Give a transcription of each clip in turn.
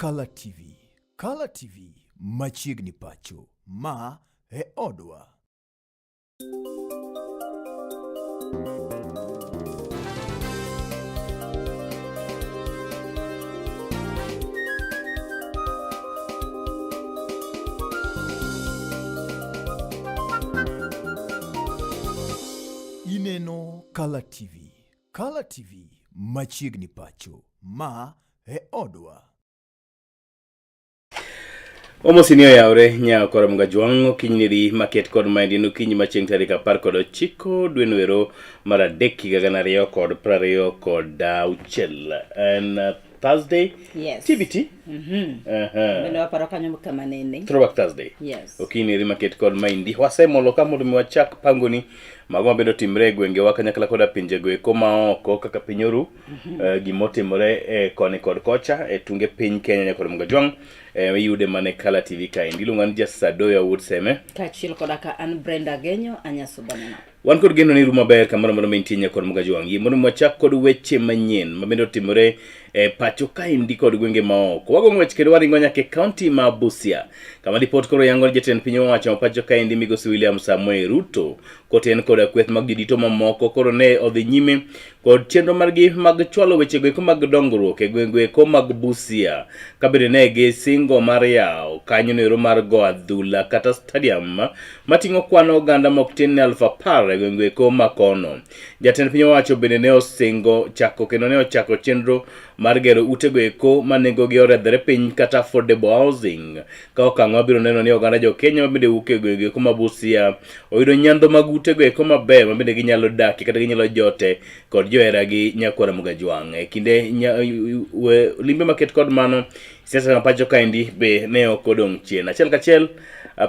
Kala TV. Kala TV machiegni pacho. Ma e odwa. Ineno Kala TV. Kala TV machiegni pacho. Ma e odwa. Omosi ni oyawre nyawo koro mga jwang' okinyi niri maket kod maendi en okinyi ma chieng' tarik 19 dwe noero mar adek higa 2026 en Thursday. Yes. TBT. Bende waparo kanyo kama nene. Throwback Thursday. Yes. Okinyi niri maket kod maendi wasemolo ka mondo mi wachak pangoni mago mabende otimre e gwengewa kanyakla koda pinjego eko maoko kaka piny oru gimotimore koni kod kocha e tunge piny Kenya nyaka kod Mgajwang' iyude mana e Kala TV kaendi. Iluonga ni Jasadoya Wuod Seme. Kaachiel koda ka an Brenda Genyo Anyasobanena. Wan kod geno ni rumo maber kamoro amora ma intie nyaka kod Mgajwang'. Yie mondo wachak kod weche manyien ma bende otimore e pacho kaendi kod gwenge maoko. Wago ng'wech kendo waringo nyaka e kaunti ma Busia kama ripot koro yango ni jatend piny owacho ma pacho kaendi migosi William Samoei Ruto koten koda kweth mag jodito mamoko koro ne odhi nyime kod chenro margi mag chwalo wechego eko mag dongruok e gwengego eko mag Busia ka bende ne gisingo mar yawo kanyo noero mar go adhula kata stadium mating'o kwan oganda mok tin ne 10,000 e gwengego eko ma kono. Jatend piny owacho bende ne osingo chako kendo ne ochako chenro mar gero utego eko ma nengogi oredhore piny kata affordable housing ka okang' mabiro neno ni oganda jo Kenya ma bende wuok e gwenge eko ma Busia oyudo nyandho mag utego eko mabeyo ma bende ginyalo dakie kata ginyalo jote kod joheragi nyakwara Mugajwang'. E kinde limbe maket kod mano, siasa ma pacho kaendi be ne ok odong' chien. Achiel kachiel,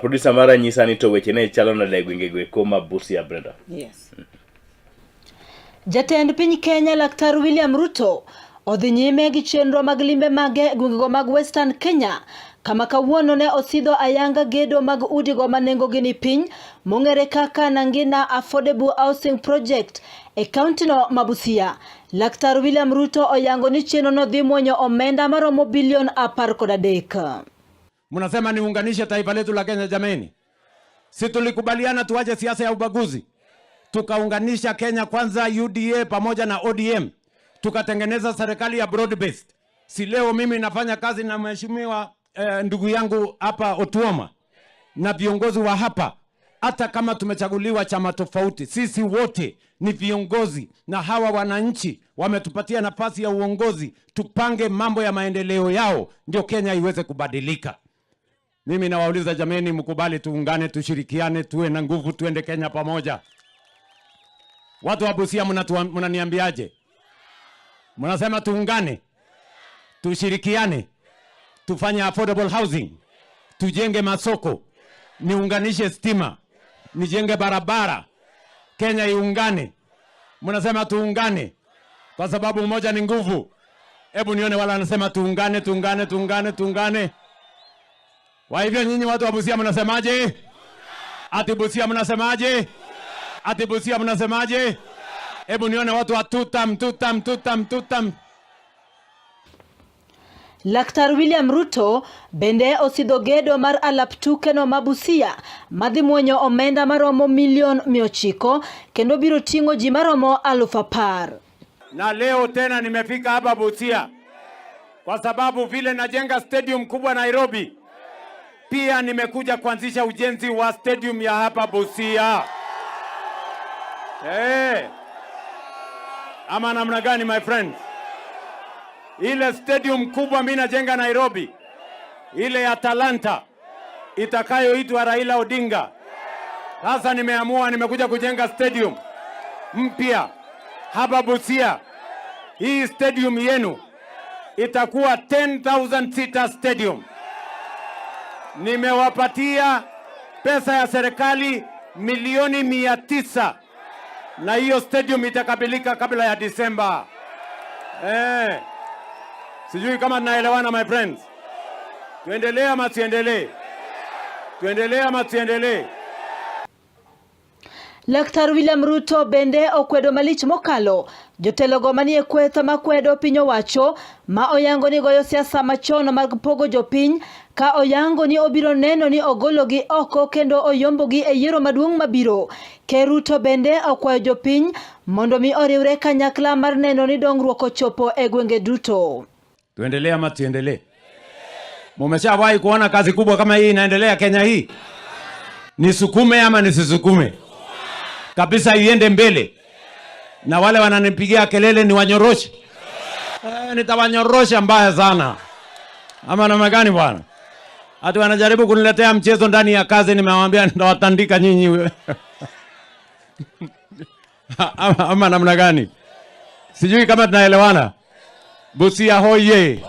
producer mara nyisa ni to weche ne chalo nade e gwengego eko ma Busia, Brenda? Yes. Jatend piny Kenya Laktar William Ruto odhi nyime gi chenro mag limbe mage e gwengego mag Western Kenya kama kawuono ne osidho ayanga gedo mag udigo ma nengogi ni piny mong'ere kaka Nangina Affordable Housing Project e kauntino ma Busia. Laktar William Ruto oyango ni chenrono dhi mwonyo omenda maromo bilion 13. Mnasema niunganishe taifa letu la Kenya jameni? Si tulikubaliana tuache siasa ya ubaguzi, tukaunganisha Kenya Kwanza, UDA pamoja na ODM, tukatengeneza serikali ya broad based. Si leo mimi nafanya kazi na mheshimiwa ndugu yangu hapa Otuoma na viongozi wa hapa. Hata kama tumechaguliwa chama tofauti, sisi wote ni viongozi, na hawa wananchi wametupatia nafasi ya uongozi, tupange mambo ya maendeleo yao, ndio Kenya iweze kubadilika. Mimi nawauliza jameni, mkubali tuungane, tushirikiane, tuwe na nguvu, tuende Kenya pamoja. Watu wa Busia mnaniambiaje? Mnasema tuungane, tushirikiane, tufanye affordable housing, tujenge masoko, niunganishe stima, nijenge barabara, Kenya iungane. Mnasema tuungane kwa sababu umoja ni nguvu. Hebu nione wala anasema tuungane, tuungane, tuungane, tuungane. Kwa hivyo nyinyi watu wa Busia mnasemaje? Ati Busia mnasemaje? Ati Busia mnasemaje? Hebu nione watu wa tutam, tutam, tutam, tutam. Laktar William Ruto bende osidho gedo mar alap tukeno ma Busia madhi mwonyo omenda maromo milion 900 kendo biro ting'o ji maromo 10,000. Na leo tena nimefika hapa Busia kwa sababu vile najenga stadium kubwa Nairobi, pia nimekuja kuanzisha ujenzi wa stadium ya hapa Busia. Ama namna gani my friends? Ile stadium kubwa mimi najenga Nairobi, ile ya Talanta itakayoitwa Raila Odinga. Sasa nimeamua nimekuja kujenga stadium mpya hapa Busia. Hii stadium yenu itakuwa 10,000 seater stadium. Nimewapatia pesa ya serikali milioni 900 na hiyo stadium itakamilika kabla ya Disemba. Sijui kama tunaelewana my friends. Tuendelee ama tuendelee? Tuendelee ama tuendelee? Laktar William Ruto bende okwedo malich mokalo Jotelogo manie kweth makwedo piny owacho ma oyango ni goyo siasa machon mag pogo jopiny ka oyango ni obiro neno ni ogologi oko kendo oyombogi e yiero maduong' mabiro. Ker Ruto bende okwayo jopiny mondo mi oriwre kanyakla mar neno ni dongruok ochopo e gwenge duto. Tuendelee ama tuendelee? Mumeshawahi kuona kazi kubwa kama hii inaendelea Kenya hii? Nisukume ama nisisukume? Kabisa iende mbele. Na wale wananipigia kelele niwanyoroshe. Nitawanyorosha mbaya sana. Ama namna gani bwana? Hata wanajaribu kuniletea mchezo ndani ya kazi, nimewaambia nitawatandika nyinyi. Ama namna gani? Sijui kama tunaelewana. Busia hoye.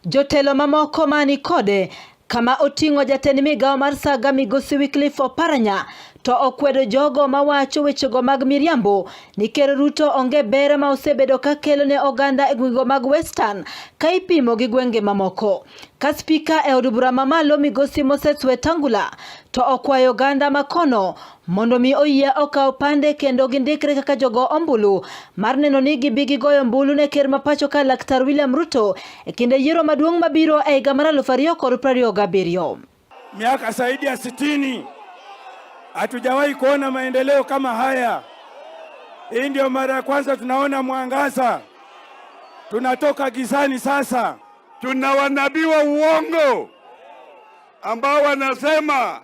Jotelo mamoko mani kode kama oting'o jatend migawo mar Saga Migosi Wycliffe Oparanya to okwedo jogo mawacho wechego mag miriambo ni Ker Ruto onge ber ma osebedo ka kelo ne oganda e gwengego mag Western ka ipimo gi gwenge mamoko. Ka spika e od bura mamalo Migosi Moses Wetangula to okwayo oganda makono mondo mi oyie okaw pande kendo gindikre kaka jogo ombulu mar neno ni gibi gigoyo ombulu ne ker ma pacho ka Laktar William Ruto e kinde yiero maduong' mabiro e higa mar 2027. Miaka zaidi ya 60 hatujawahi kuona maendeleo kama haya. Hii ndio mara ya kwanza tunaona mwangaza, tunatoka gizani sasa. Tuna wanabii wa uongo ambao wanasema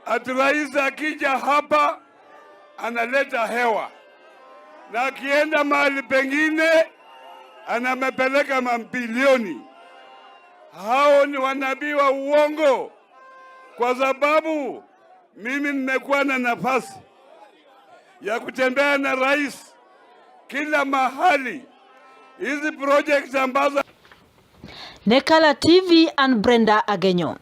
ati rais akija hapa analeta hewa na akienda mahali pengine anamepeleka mabilioni. Hao ni wanabii wa uongo, kwa sababu mimi nimekuwa na nafasi ya kutembea na rais kila mahali. Hizi projects ambazo Nekala TV and Brenda Agenyo.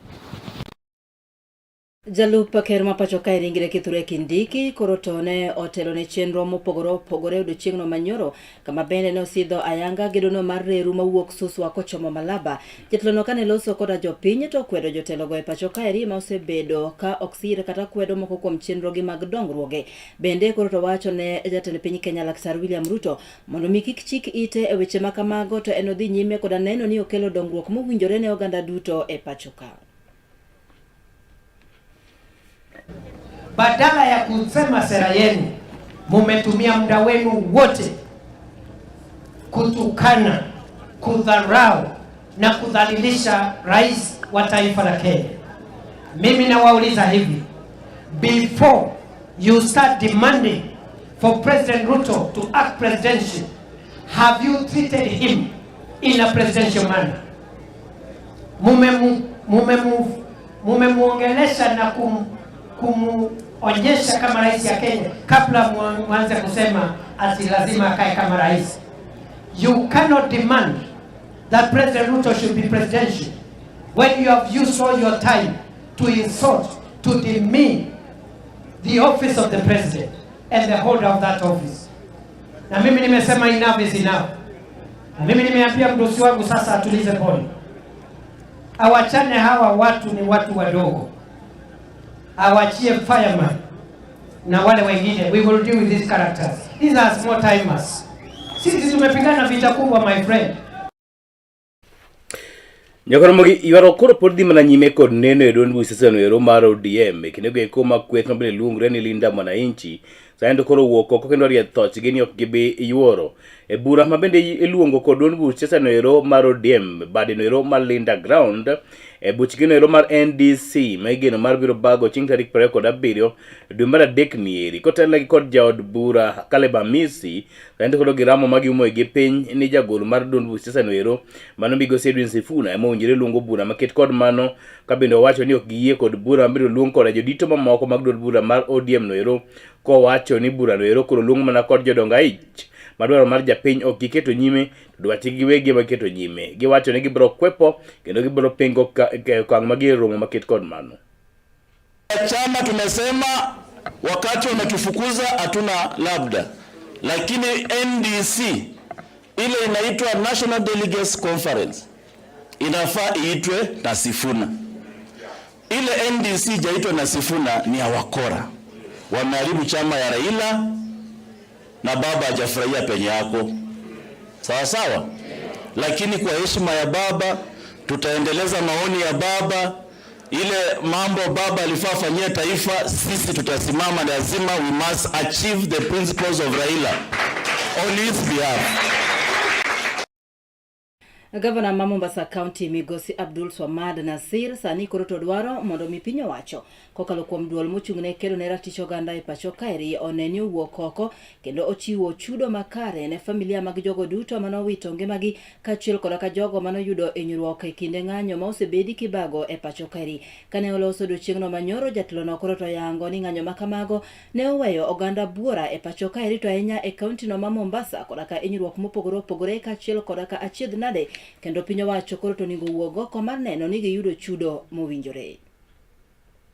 Jalup ker ma pacho kae Ringre Kithure Kindiki koro to ne otelo ne chenro mopogore opogore odiochieng'no manyoro kama bende ne osidho ayanga gedono mar reru mawuok Suswa kochomo Malaba. Jatelono kane loso koda jopiny to okwedo jotelogo e pacho kaeri ma osebedo ka ok sir kata kwedo moko kuom chenrogi mag dongruoge. Bende koro to wacho ne jatend piny Kenya Laktar William Ruto mondo mi kik chik ite e weche ma kamago to en odhi nyime koda neno ni okelo dongruok mowinjore ne oganda duto e pacho ka. Badala ya kusema sera yenu, mumetumia muda wenu wote kutukana, kudharau na kudhalilisha rais wa taifa la Kenya. Mimi nawauliza hivi, before you start demanding for President Ruto to act presidential, have you treated him in a presidential manner? Mumemuongelesha na kumuonyesha kama rais ya Kenya kabla muanze kusema ati lazima akae kama rais. You cannot demand that President Ruto should be presidential when you have used all your time to insult, to demean the office of the president and the holder of that office. Na mimi nimesema enough is enough. Na mimi nimeambia mdosi wangu sasa atulize pole. Awachane hawa watu, ni watu wadogo. Awachie fireman na wale wengine. We will deal with these characters. These are small timers. Sisi tumepigana vita kubwa, my friend. Nyakoromogi ywaruok koro pod dhi mana nyime kod neno e duond buch siasa ero mar ODM e kindego eko ma kweth ma bende luongre ni Linda Mwananchi sani to koro owuok oko kendo orie thochgi ni ok gibi yuoro e bura ma bende iluongo kod duond buch siasa ero mar ODM bade no ero mar Linda Ground e buchgi no ero mar NDC ma igeno mar biro bago chieng' tarik 27 dwe mar adek nieri kotelnegi kod jaod bura Caleb Amisi sani to koro giramo ma giumo gi piny ni jagoro mar duond buch siasa no ero mano migosi Edwin Sifuna ema owinjore luongo bura maket kod mano ka bende owacho ni ok giyie kod bura mabiro luong koda jodito mamoko mag duond bura mar ODM no ero kowacho ni bura no ero koro luong mana kod jodong aich madwaro mar japiny ok giketo nyime to dwachgi giwegi ema giketo nyime. Giwacho ni gibiro kwepo kendo gibiro pingo okang' mager romo maket kod mano. Chama tumesema wakati wametufukuza hatuna labda, lakini NDC ile inaitwa National Delegates Conference inafaa iitwe na Sifuna. Ile NDC ijaitwa na Sifuna ni ya wakora, wameharibu chama ya Raila na baba hajafurahia penye yako, sawa sawa. Lakini kwa heshima ya baba tutaendeleza maoni ya baba, ile mambo baba alifaa fanyia taifa, sisi tutasimama. Lazima we must achieve the principles of Raila on his behalf. Gavana ma Mombasa County Migosi Abdul Swamad Nasir sani koro to dwaro mondo mi piny owacho kokalo kuom duol mochung' ne kedo ne ratich oganda e pacho kaeri one ni owuok oko kendo ochiwo chudo makare ne familia mag jogo duto mane owito ngimagi kaachiel koda ka jogo mane oyudo hinyruok e kinde ng'anyo ma osebedi kibago e pacho kaeri. Kane oloso odiochieng'no manyoro, jatelono koro to oyango ni ng'anyo ma kamago ne oweyo oganda buora e pacho kaeri to ahinya e kauntino ma Mombasa koda ka hinyruok mopogore opogore kaachiel koda ka achiedh nade kendo piny owacho koro to onego owuog oko mar neno ni giyudo chudo mowinjore.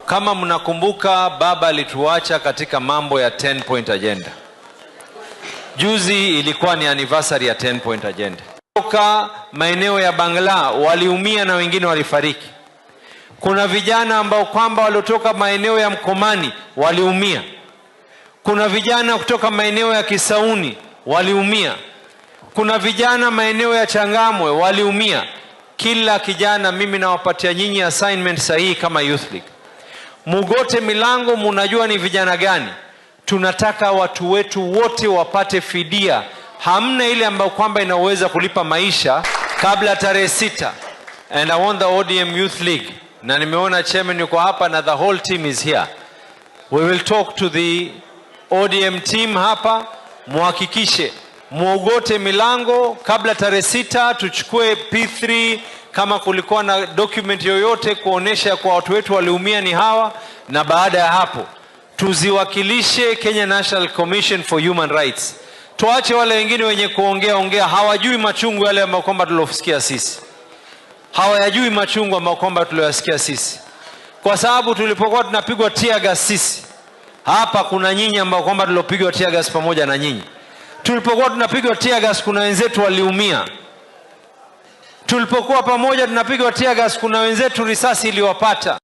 Kama mnakumbuka, baba alituacha katika mambo ya 10 point agenda. Juzi ilikuwa ni anniversary ya 10 point agenda. Toka maeneo ya Bangla waliumia na wengine walifariki. Kuna vijana ambao kwamba waliotoka maeneo ya Mkomani waliumia. Kuna vijana kutoka maeneo ya Kisauni waliumia. Kuna vijana maeneo ya Changamwe waliumia. Kila kijana, mimi nawapatia nyinyi assignment sahihi kama Youth League. Mugote milango, munajua ni vijana gani. Tunataka watu wetu wote wapate fidia. Hamna ile ambayo kwamba inaweza kulipa maisha kabla tarehe 6. And I want the ODM Youth League, na nimeona chairman yuko hapa na the whole team is here. We will talk to the ODM team hapa, muhakikishe muogote milango kabla tarehe 6, tuchukue P3 kama kulikuwa na document yoyote kuonesha kwa watu wetu waliumia ni hawa, na baada ya hapo tuziwakilishe Kenya National Commission for Human Rights. Tuache wale wengine wenye kuongea ongea, hawajui machungu yale ambayo kwamba tulosikia sisi, hawayajui machungu ambayo kwamba tuliyosikia sisi, kwa sababu tulipokuwa tunapigwa tear gas sisi hapa, kuna nyinyi ambao kwamba tulopigwa tear gas pamoja na nyinyi. Tulipokuwa tunapigwa tear gas, kuna wenzetu waliumia. Tulipokuwa pamoja tunapigwa tear gas, kuna wenzetu risasi iliwapata.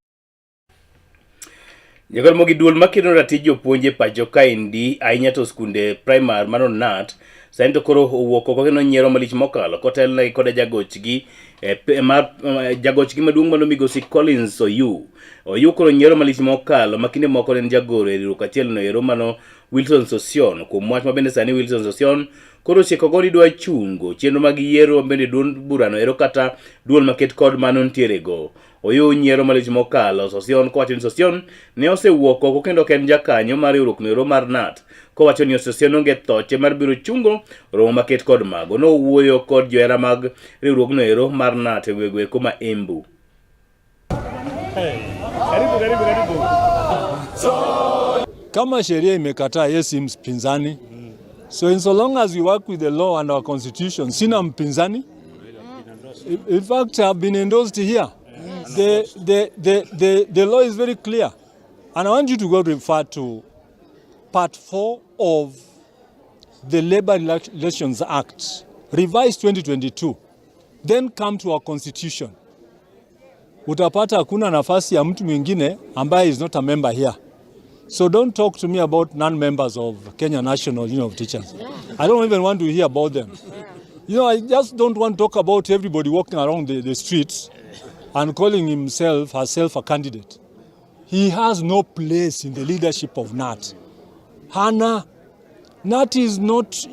Nyakor mogi duol makedo ratich jopuonj e pacho kaendi ahinya to skunde primar mano NAT sani to koro owuok oko kendo nyiero malich mokalo kotelnegi koda jagochgi eh, mar eh, jagochgi maduong' mano migosi Collins Oyu. Oyu koro nyiero malich mokalo ma kinde moko ne en jagoro e riwruok achiel no ero mano Wilson Sosion kuom wach ma bende sani Wilson Sosion koro osiekogo ni dwa chungo chenro mag yiero ma bende duond burano ero kata duol maket kod mano nitiere go. Oyo nyiero malich mokalo Sosion kowacho ni Sosion ne osewuok oko kendo ok en jakanyo mar riwruok noero mar NAT kowacho ni Sosion onge thoche mar biro chungo romo maket kod mago. Nowuoyo kod johera mag riwruogno ero mar NAT e gwego eko ma Embu. Karibu, karibu, karibu. Kama sheria imekataa, yeye si mpinzani. So in so long as we work with the law and our constitution, sina mpinzani. In fact, I've been endorsed here. The law is very clear. And I want you to go refer to part 4 of the Labor Relations Act, revised 2022. Then come to our constitution. Utapata hakuna nafasi ya mtu mwingine ambaye is not a member here. So don't talk to me about non-members of Kenya National Union of Teachers. I don't even want to hear about them. I just don't want to talk about everybody walking around the streets and calling himself, herself a candidate. He has no place in the leadership of NAT. Hana, NAT is not,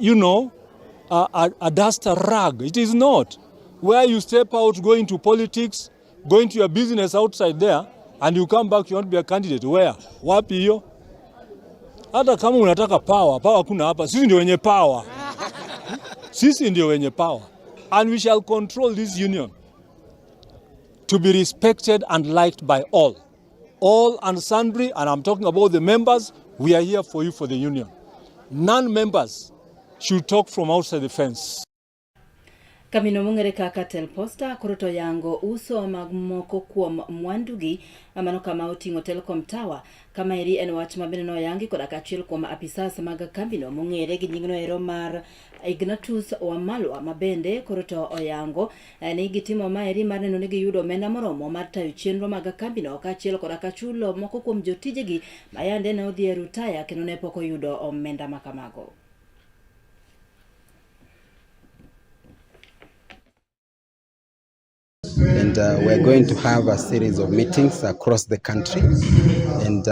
a duster rag. It is not. Where you step out, go into politics, go into your business outside there, and you come back, you want to be a candidate. Where? Wapi hiyo? Hata kama unataka power, power kuna hapa. Sisi ndio wenye power. Sisi ndio wenye power. And we shall control this union to be respected and liked by all. All and sundry, and I'm talking about the members, we are here for you for the union. Non-members should talk from outside the fence. Kambino mong'ere kaka Telposta koro to yango uso mag moko kuom mwandugi mano kama oting'o Telcom Tower. Kamaeri en wach ma bende noyangi koda kachiel kuom apisas mag kambino mong'ere gi nyingno ero mar Ignatius Wamalwa ma bende koro to oyango ni gitimo maeri mar neno ni giyudo omenda moromo mar tayo chenro mag kambino kaachiel koda ka chulo moko kuom jotijegi ma yande ne odhi e rutaya kendo ne pok oyudo omenda ma kamago. And we're going to have a series of meetings across the country. And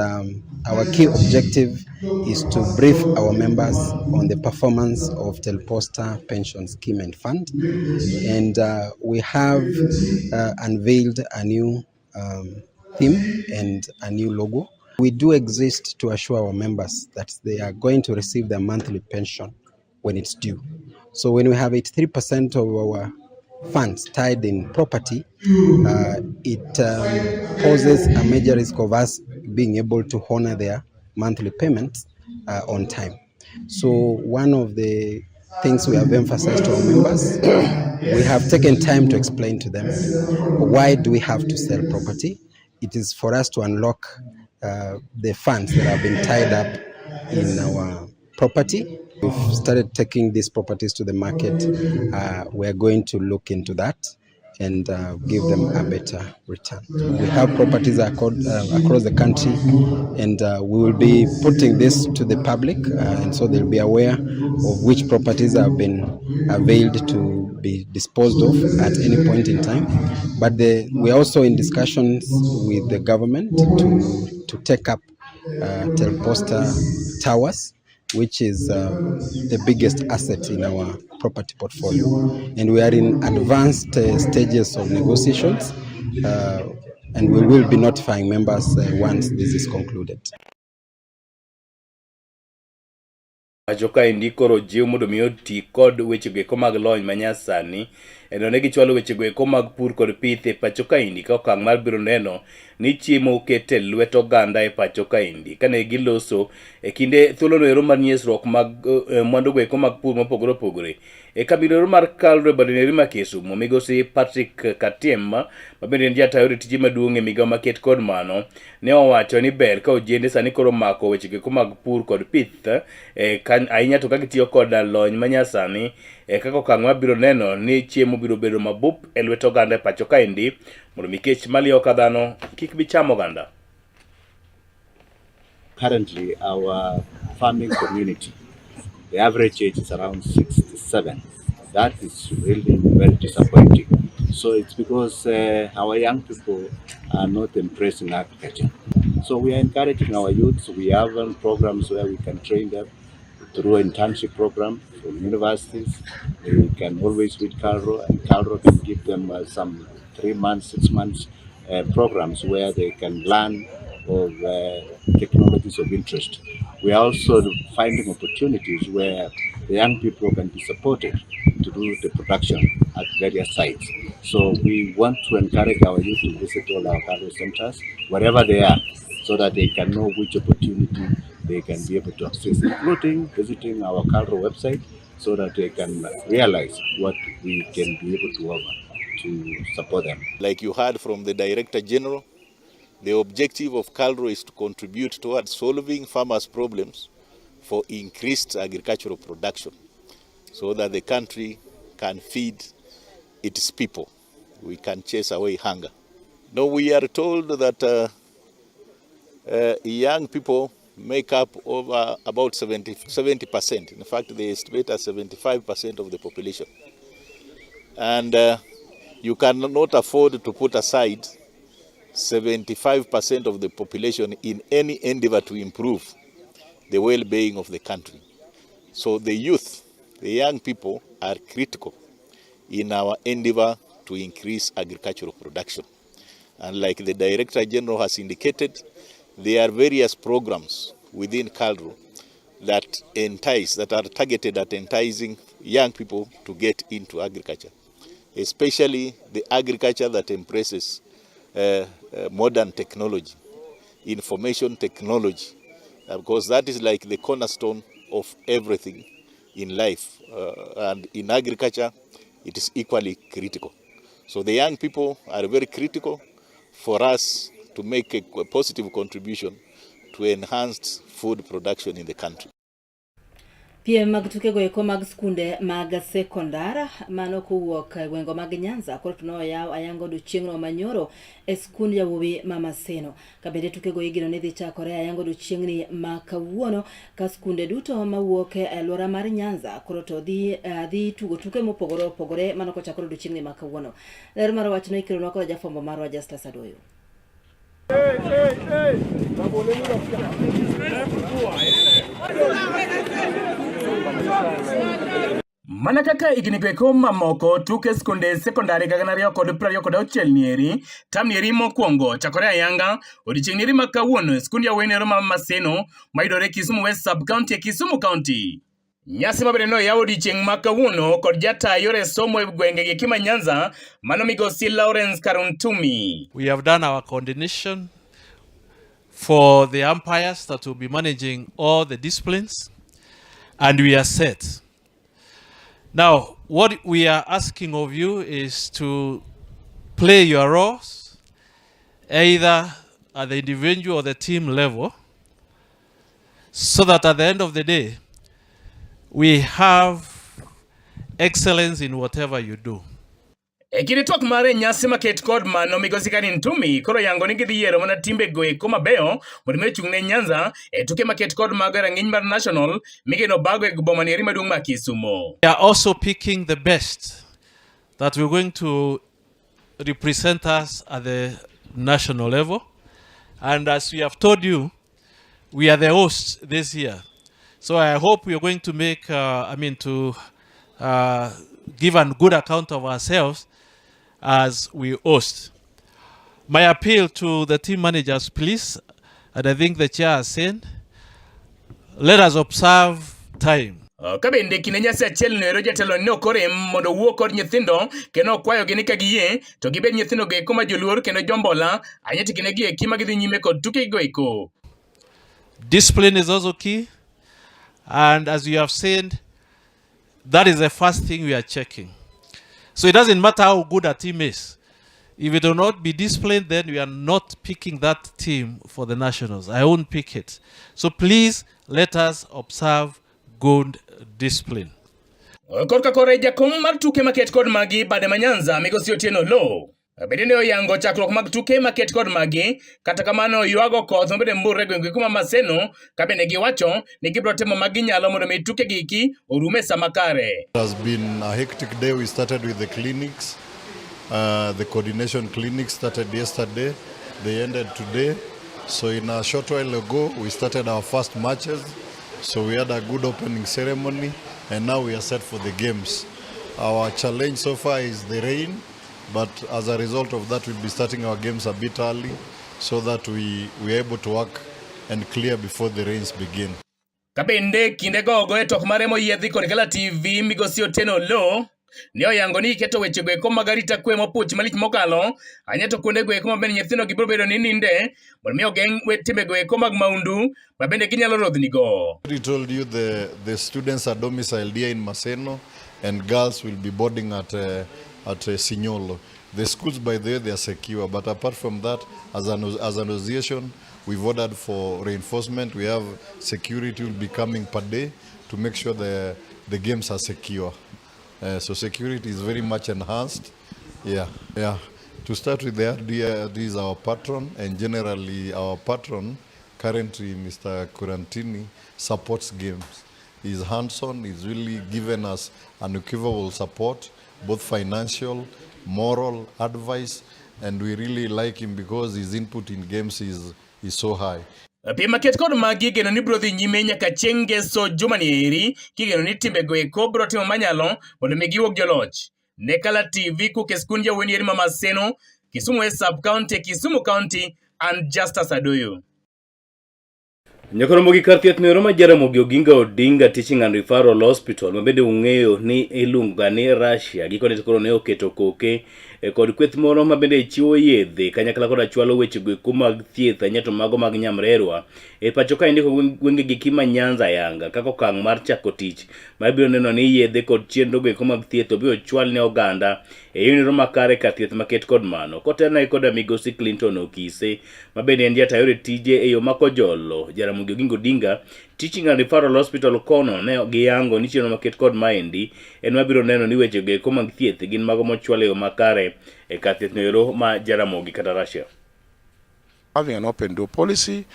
our key objective is to brief our members on the performance of Telposta Pension Scheme and Fund. And we have unveiled a new theme and a new logo. We do exist to assure our members that they are going to receive their monthly pension when it's due. So when we have 83% of our funds tied in property, it poses a major risk of us being able to honor their monthly payments on time. So one of the things we have emphasized to our members, we have taken time to explain to them why do we have to sell property. It is for us to unlock the funds that have been tied up in our property. We've started taking these properties to the market. We are going to look into that and give them a better return. We have properties across the country, and we will be putting this to the public, and so they'll be aware of which properties have been availed to be disposed of at any point in time. But we're also in discussions with the government to take up Telposta Towers, which is the biggest asset in our property portfolio. And we are in advanced stages of negotiations, and we will be notifying members once this is concluded. Pacho kaendi koro jiw mondo mi oti kod wechego eko mag lony manyasani eno ne gichwalo wechego eko mag pur kod pith e pacho kaendi ka okang' mar biro neno ni chiemo oket e lwet oganda e pacho kaendi kane giloso e kinde thuolono ero mar nyisruok mag mwandugo eko mag pur mopogore opogore e kambi mar KALRO e badene ma Kisumu migosi Patrick Katiem ma bende en jatayo tije maduong' e migawo maket kod mano ne owacho ni ber ka ojende sani koro mako weche eko mag pur kod pith ahinya to ka gitiyo kod lony manyasani kaka okang' mabiro neno ni chiemo biro bedo mabup e lwet oganda e pacho kaendi mondo mi kech maliyo ka dhano kik bi chamo oganda. Currently, our farming community, the average age is around 67. That is really very disappointing. So it's because our young people are not embracing agriculture. So we are encouraging our youths. We have programs where we can train them through internship program from universities. We can always with KALRO, and KALRO can give them some 3 months, 6 months programs where they can learn of technologies of interest. We are also finding opportunities where the young people can be supported to do the production at various sites. So we want to encourage our youth to visit all our KALRO centers, wherever they are, so that they can know which opportunity they can be able to access, including visiting our KALRO website, so that they can realize what we can be able to offer to support them. Like you heard from the Director General, the objective of KALRO is to contribute towards solving farmers' problems for increased agricultural production so that the country can feed its people. We can chase away hunger. Now, we are told that young people make up over about 70%. In fact, they estimate at 75% of the population. And you cannot afford to put aside 75% of the population in any endeavor to improve the well-being of the country. So the youth, the young people, are critical in our endeavor to increase agricultural production. And like the Director General has indicated, there are various programs within KALRO that entice, that are targeted at enticing young people to get into agriculture, especially the agriculture that embraces modern technology, information technology, because that is like the cornerstone of everything in life. And in agriculture, it is equally critical. So the young people are very critical for us to make a positive contribution to enhanced food production in the country. Piem mag tukego eko mag skunde mag sekondar mano kowuok e gwengo mag Nyanza koro to noyaw ayanga odiochieng'no manyoro e skund yawuowi ma Maseno. Ka bende tukego igeno ni dhi chakore ayanga odiochieng'ni ma kawuono ka skunde duto mawuok e alwora mar Nyanza koro to dhi, uh, dhi tugo tuke mopogore opogore mano kochakore odiochieng'ni ma kawuono. Ler mar wachno ikelonwa kod jafwambo marwa Justus Adoyo. Mana kaka higni go eko mamoko, tuke skunde sekondari gana 226 nieri, tam nieri mokwongo chakore ayanga odiechieng' nieri ma kawuono e skund yawuoyi nero ma Maseno mayudore Kisumu West Sub County e Kisumu County. Nyasi mabende noyaw odiechieng' ma kawuono kod jata yore somo e gwenge gi ma Nyanza mano migosi Lawrence Karuntumi. We have done our coordination for the umpires that will be managing all the disciplines and we are set. Now, what we are asking of you is to play your roles either at the individual or the team level so that at the end of the day we have excellence in whatever you do. E kinde twak mare nyasi maket kod mano migosi Karin Tumi koro yango ni gidhi yiero mana timbe go eko mabeyo mondo mi ochung' ne Nyanza e tuke maket kod mago e rang'iny mar national migeno bago e boma nieri maduong' ma Kisumo. We are also picking the best that we're going to represent us at the national level. And as we have told you, we are the hosts this year. So I hope we are going to make, I mean, to give a good account of ourselves as we host. My appeal to the team managers, please, and I think the chair has said, let us observe time. Ka bende kinde nyasi achiel no ero jatelo ne ok orem mondo owuo kod nyithindo kendo okwayogi ni ka giyie to gibed nyithindo go eko ma joluor kendo jombola ahinya to kinde gi eki ma gidhi nyime kod tuke go eko. Discipline is also key. And as you have seen, that is the first thing we are checking. So it doesn't matter how good a team is. If it will not be disciplined, then we are not picking that team for the nationals. I won't pick it. So please let us observe good discipline. Korka kore jakom mar tuke maket kod magi bade ma Nyanza migosi Otieno Oloo bende ne oyango chakruok mag tuke maket kod magi kata kamano ywago koth mabende mburre gwenge kuma Maseno ka bende giwacho ni gibiro timo ma ginyalo mondo mi tuke giki orum e sama kare. It has been a hectic day. We started with the clinics. The coordination clinics started yesterday. They ended today. So in a short while ago, we started our first matches. So we had a good opening ceremony, and now we are set for the games. Our challenge so far is the rain, but as a result of that, we'll be starting our games a bit early so that we are able to work and clear before the rains begin. Ka bende kinde gogo e tok mare moyiedhi kod Kala TV migosi Otieno Oloo ne oyango ni iketo weche go eko mag arita kwe mopuch malich mokalo ahinya to kuonde go eko ma bende nyithindo gi biro bedo ni ninde mondo mi ogeng' timbe go eko mag maundu ma bende ginyalo rodhni go. We told you the students are domiciled here in Maseno and girls will be boarding at Sinyolo. The schools, by the way, they are secure. But apart from that, as an association, we've ordered for reinforcement. We have security will be coming per day to make sure the games are secure. So security is very much enhanced. Yeah. To start with, the RDA is our patron, and generally our patron, currently Mr. Kurantini, supports games. He's hands-on, he's really given us unequivocal support, both financial, moral, advice, and we really like him because his input in games is so high. Piem maket kod magi geno ni biro dhi nyime nyaka chieng' ngeso juma ni eri kigeno ni timbe go eko biro timo manyalo mondo mi giwuog joloch. Ne Kala TV kuok e skund yawuoyi eri ma Maseno, Kisumu West Sub County, Kisumu County and Justus Adoyo. Nyakoromo gi kar thieth noero ma Jaramogi Oginga Odinga Teaching and Referral Hospital ma bende ung'eyo ni iluongo ga ni Russia gikone to koro ne oketo koke kod kweth moro ma bende chiwo yedhe kanyakla koda chwalo weche go eko mag thieth ahinya to mago mag nyamrerwa e pacho ka indiko gwenge gi ma Nyanza yanga kaka okang' mar chako tich ma biro neno ni yedhe kod chenro go eko mag thieth obiro chwal ne oganda e yorno makare kar thieth maket kod mano kotelne koda migosi Clinton Okise ma bende en jata yore tije e yo makojolo Jaramogi Oginga Odinga Teaching and Referral Hospital kono ne giyango ni chenro maket kod maendi en mabiro neno ni weche goeko mag thieth gin mago mochwal e yo makare e kar thieth noero ma Jaramogi kata Russia. Having an open door policy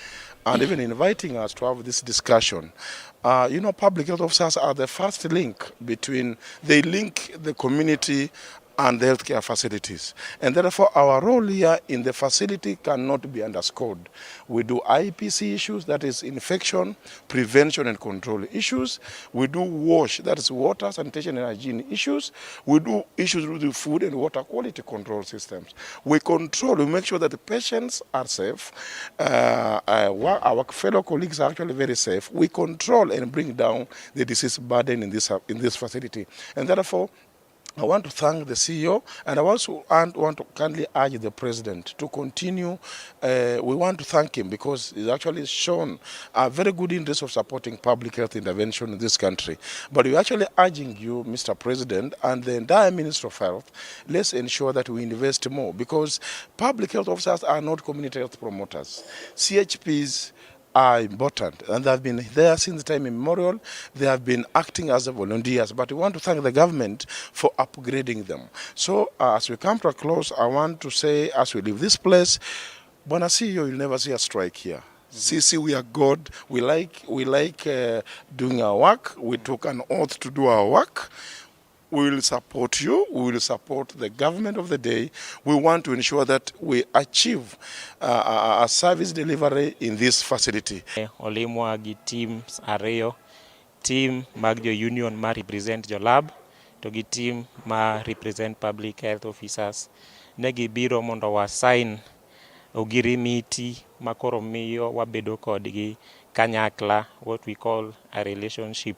and even inviting us to have this discussion. Public health officers are the first link between, they link the community and the healthcare facilities. And therefore, our role here in the facility cannot be underscored. We do IPC issues, that is infection, prevention and control issues. We do WASH, that is water, sanitation and hygiene issues. We do issues with the food and water quality control systems. We control, we make sure that the patients are safe. Our fellow colleagues are actually very safe. We control and bring down the disease burden in this facility. And therefore, I want to thank the CEO, and I also want to kindly urge the president to continue. We want to thank him because he's actually shown a very good interest of supporting public health intervention in this country. But we're actually urging you, Mr. President, and the entire Ministry of Health, let's ensure that we invest more, because public health officers are not community health promoters. CHPs are important, and they have been there since time immemorial. They have been acting as volunteers, but we want to thank the government for upgrading them. So as we come to a close, I want to say, as we leave this place, Bwana CEO, you'll never see a strike here. Sisi, we are God. We like doing our work. We took an oath to do our work. We will support you. We will support the government of the day. We want to ensure that we achieve a service delivery in this facility. Olimwa gi teams ariyo, team mag jo union ma represent jo lab to gi team ma represent public health officers. Ne gibiro mondo wa sign ogirimiti makoro miyo wabedo kodgi kanyakla, what we call a relationship,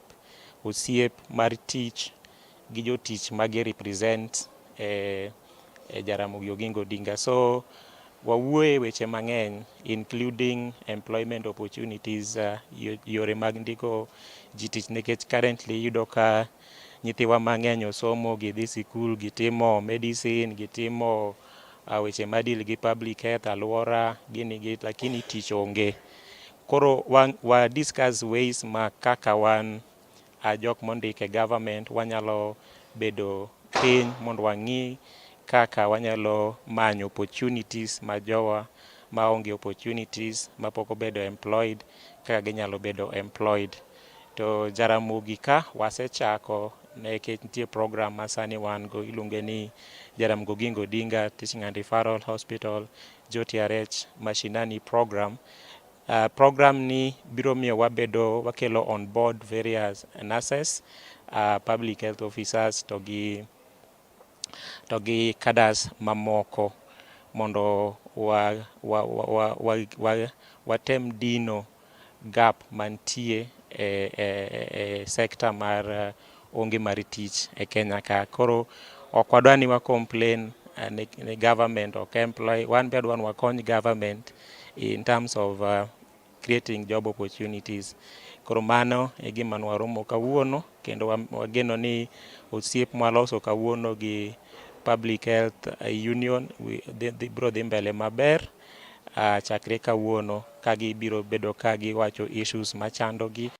osiep mar tich gi jotich magi represent e Jaramogi Oginga Odinga. So wawuoye weche mang'eny, including employment opportunities, yore mag ndiko ji tich, nikech currently iyudo ka nyithiwa mang'eny osomo, gidhi sikul, gitimo medicine, gitimo weche madeal gi public health, aluora gini gi, lakini tich onge. Koro wa discuss ways ma kaka wan jok mondik e government wanyalo bedo piny mondo wang'i kaka wanyalo manyo opportunities ma jowa maonge opportunities, mapok obedo employed, kaka ginyalo bedo employed. To Jaramogi ka wasechako, nikech nitie program ma sani wan go, iluonge ni Jaramogi Oginga Odinga Teaching and Referral Hospital JOTRH Mashinani program. Program ni biro miyo wabedo wakelo on board various nurses, public health officers to gi cadres mamoko mondo wa watem dino gap mantie e sector mar onge mar tich e Kenya ka. Koro ok wadwa ni wa complain ni government ok employ wan, be adwa ni wakony government in terms of creating job opportunities. Koro mano e gima nwaromo kawuono, kendo wageno ni osiep mwaloso kawuono gi Public Health Union biro dhi mbele maber chakre kawuono, ka gibiro bedo ka giwacho issues machando gi.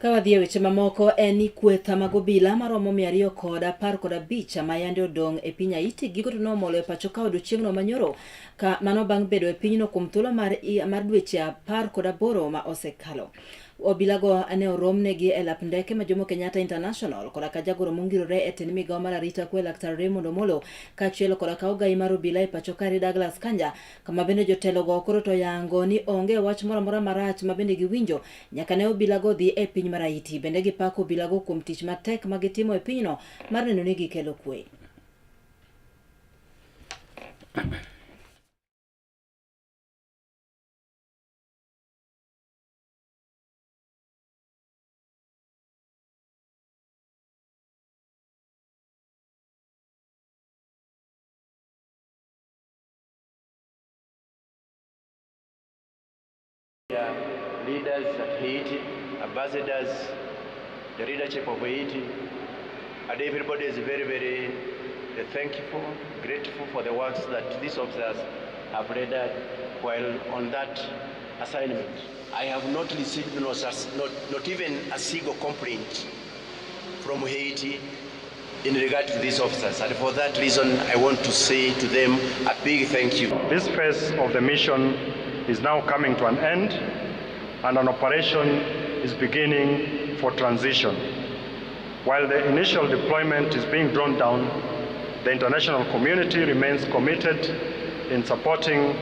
Ka wadhi e weche mamoko, en ni kweth mag obila maromo 215 ma yande odong' e piny Haiti giko to nomolo e pacho ka odiochieng'no manyoro, ka mano bang' bedo e pinyno kuom thuolo mar dweche 18 ma osekalo. Obilago ne oromnegi e lap ndeke ma Jomo Kenyatta International koda ka jagoro mongirore e tend migawo mar arita kwe, Laktar Raymond Omolo, kaachiel koda ka ogai mar obila e pacho kae, Douglas Kanja, kama bende jotelogo koro to yango ni onge wach moro amora marach ma bende giwinjo nyaka ne obilago dhi e piny mar Haiti. Bende gipako obilago kuom tich matek ma gitimo e pinyno mar neno ni gikelo kwe. Leaders at Haiti, ambassadors, the leadership of Haiti, and everybody is very, very thankful, grateful for the works that these officers have rendered while on that assignment. I have not received not, not, not even a single complaint from Haiti in regard to these officers. And for that reason, I want to say to them a big thank you. This phase of the mission is now coming to an end, and an operation is beginning for transition. While the initial deployment is being drawn down, the international community remains committed in supporting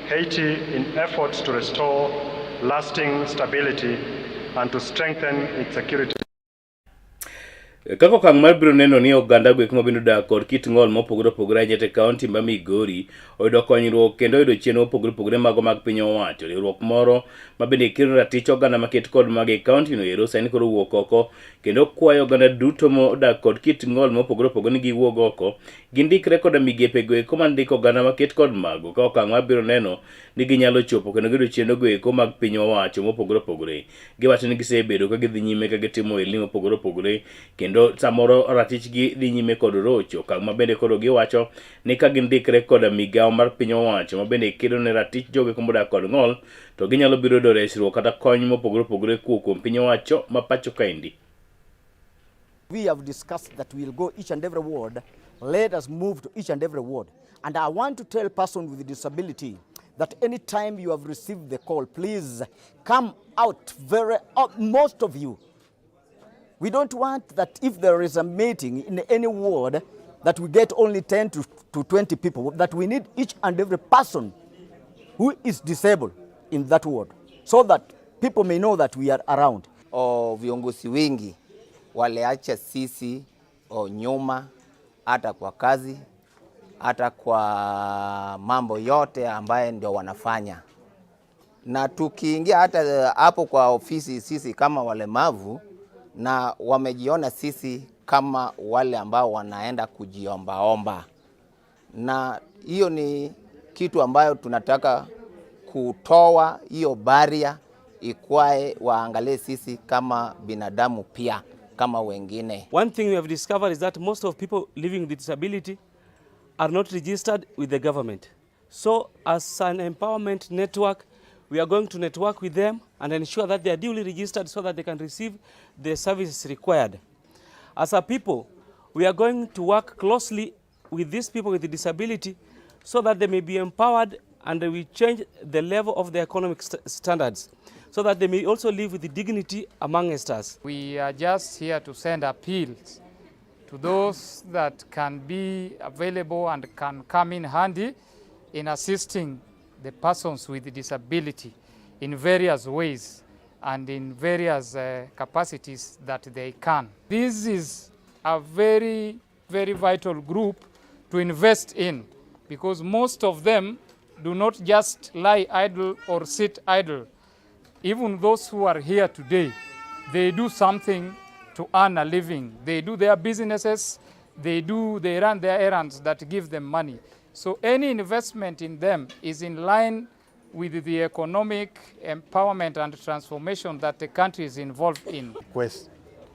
Haiti in efforts to restore lasting stability and to strengthen its security. Kaka okang' mar biro neno ni oganda gwek mabende odak kod kit ng'ol mopogore opogore ahinya e kaunti ma Migori oyudo konyruok kendo oyudo chenro mopogore opogore mago mag piny owacho. Riwruok moro ma bende kelo ratich oganda maket kod mago e kaunti no ero sani koro owuok oko kendo kwayo oganda duto modak kod kit ng'ol mopogore opogore ni giwuog oko gindikre koda migepe go eko mandiko oganda maket kod mago ka okang' mar biro neno ni ginyalo chopo kendo giyudo chenro go eko mag piny owacho mopogore opogore. Giwacho ni gisebedo ka gidhi nyime ka gitimo ohelni mopogore opogore kendo samoro ratichgi dhi nyime kod rocho, okang' ma bende koro giwacho ni ka gindikre koda migawo mar piny owacho ma bende kedo ne ratich jogo eko modak kod ng'ol to ginyalo biro yudo resruok kata kony mopogore opogore kowuok kuom piny owacho ma pacho kaendi. We have discussed that we'll go each and every ward. Let us move to each and every ward. And I want to tell person with disability that anytime you have received the call, please come out very, most of you. We don't want that if there is a meeting in any ward that we get only 10 to 20 people, that we need each and every person who is disabled in that ward so that people may know that we are around. O viongozi wengi waliacha sisi o nyuma, hata kwa kazi, hata kwa mambo yote ambaye ndio wanafanya. Na tukiingia hata hapo kwa ofisi sisi kama walemavu, na wamejiona sisi kama wale ambao wanaenda kujiombaomba, na hiyo ni kitu ambayo tunataka kutoa hiyo barrier ikwae, waangalie sisi kama binadamu pia kama wengine. One thing we have discovered is that most of people living with disability are not registered with the government. So as an empowerment network, we are going to network with them and ensure that they are duly registered so that they can receive the services required. As a people, we are going to work closely with these people with disability so that they may be empowered and we change the level of their economic standards so that they may also live with dignity amongst us. We are just here to send appeals to those that can be available and can come in handy in assisting the persons with disability in various ways and in various capacities that they can. This is a very, very vital group to invest in because most of them do not just lie idle or sit idle. Even those who are here today, they do something to earn a living. They do their businesses, they run their errands that give them money. So any investment in them is in line with the economic empowerment and transformation that the country is involved in. Request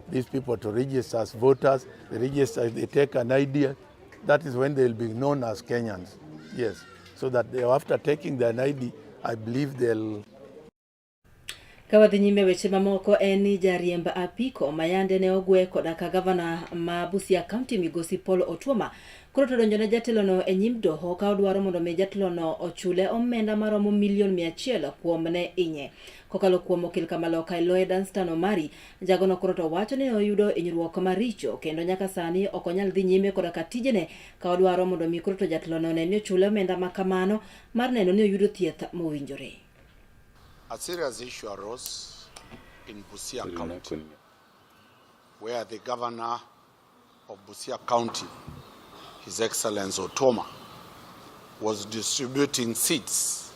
these people to register as voters, they register, they take an ID, that is when they'll be known as Kenyans. Yes, so that they, after taking their ID, I believe they'll Ka wadhi nyime weche mamoko en ni jariemb apiko mayande ne ogwe koda ka gavana ma Busia County migosi Paul Otuoma koro to donjo ne jatelono e nyim doho ka odwaro mondo mi jatelono ochule omenda maromo milion 100 kuom ne inye. Kokalo kuom okil kamaloka Eloe Danstan Omari, jagono koro to wacho ni oyudo hinyruok maricho kendo nyaka sani ok onyal dhi nyime koda ka tijene ka odwaro mondo mi koro to jatelono one ni ochule omenda ma kamano mar neno ni oyudo thieth mowinjore. A serious issue arose in Busia County, where the governor of Busia County, His Excellency Otuoma, was distributing seeds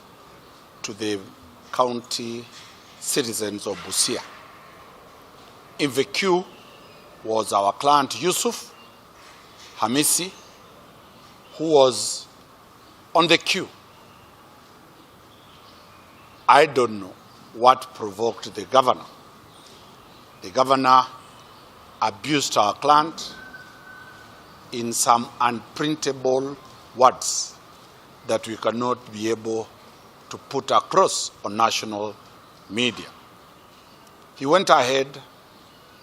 to the county citizens of Busia. In the queue was our client Yusuf Hamisi, who was on the queue. I don't know what provoked the governor. The governor abused our client in some unprintable words that we cannot be able to put across on national media. He went ahead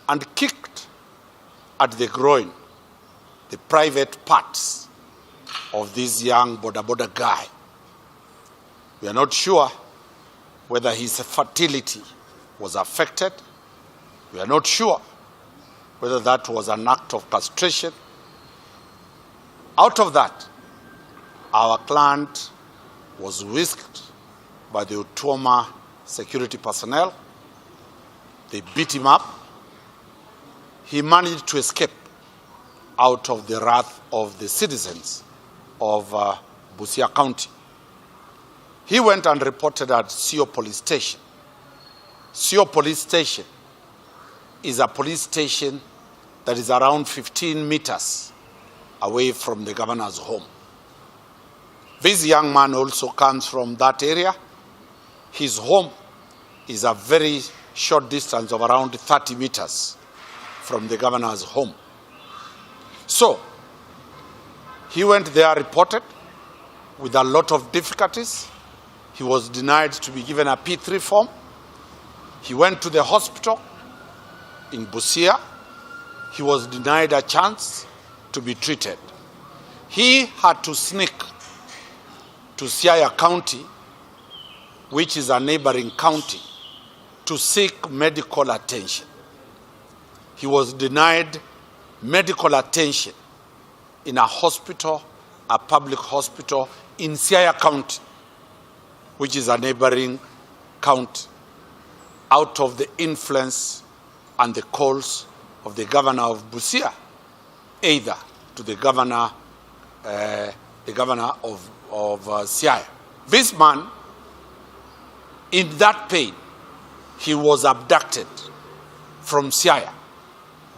and kicked at the groin, the private parts of this young boda boda guy. We are not sure whether his fertility was affected. We are not sure whether that was an act of castration. Out of that, our client was whisked by the Otuoma security personnel. They beat him up. He managed to escape out of the wrath of the citizens of Busia County. He went and reported at Sio Police Station. Sio Police Station is a police station that is around 15 meters away from the governor's home. This young man also comes from that area. His home is a very short distance of around 30 meters from the governor's home. So, he went there, reported with a lot of difficulties. He was denied to be given a P3 form. He went to the hospital in Busia. He was denied a chance to be treated. He had to sneak to Siaya County, which is a neighboring county, to seek medical attention. He was denied medical attention in a hospital, a public hospital in Siaya County, which is a neighboring county, out of the influence and the calls of the governor of Busia, either to the governor, of Siaya. This man, in that pain, he was abducted from Siaya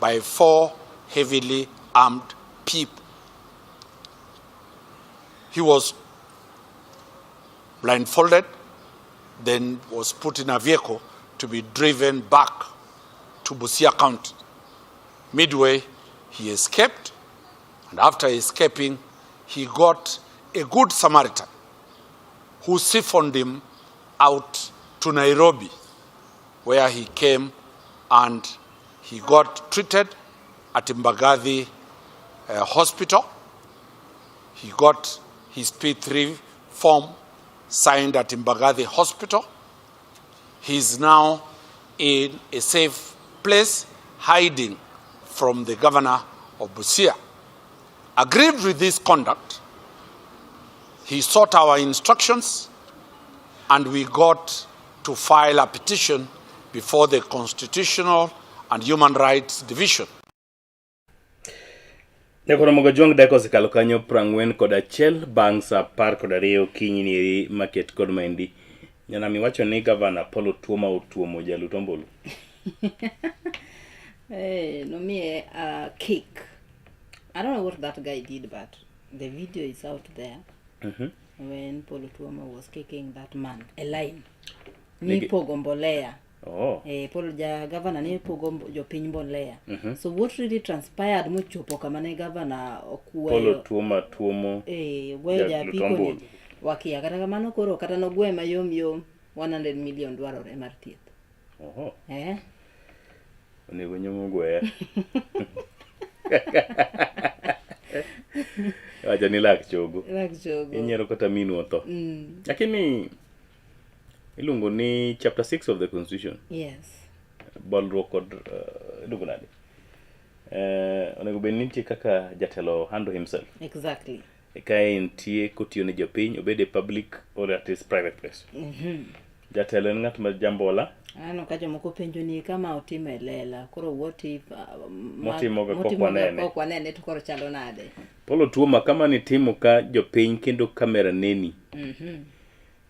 by 4 heavily armed people. He was blindfolded, then was put in a vehicle to be driven back to Busia County. Midway, he escaped, and after escaping, he got a good Samaritan who siphoned him out to Nairobi, where he came and he got treated at Mbagathi Hospital. He got his P3 form signed at Mbagathi Hospital. He is now in a safe place, hiding from the governor of Busia. Aggrieved with this conduct, he sought our instructions, and we got to file a petition before the Constitutional and Human Rights Division. Nyakwar Juang dakika osekalo kanyo 41 bang' sa 12 okinyi ni maket kod maendi. Nyanami wacho ni gavana Paul Otuoma otuomo jalut ombulu. Hey, nomiye a kick. I don't know what that guy did, but the video is out there. When Paul Otuoma was kicking that man, a line. Nipogo mbolea. Oh. Paul ja governor ne pogo jopiny mbolea. So what really transpired mochopo kama ne governor okweyo Paul Otuoma tuomo gweyo japiko ni wakia. Kata kamano koro kata nogwe mayom yom 100 million dwarore mar thieth. Oho. Onego nyomo gweya. Wacho ni lak chogo. Lak chogo. Inyiero kata minu otho. Lakini iluongo ni chapter 6 of the constitution. Yes. Bolruok kod iluongo nade? Onego bed ni nitie kaka jatelo handle himself. Exactly. Ka entie kotiyo ne jopiny, obed e public or at his private place. Jatelo en ng'at ma jambola. Aneno ka jomoko penjo ni kama otimo e lela. Koro what if motimoga kok wanene. Kok wanene to koro chalo nade? Paul Otuoma kama nitimo ka jopiny kendo kamera neni.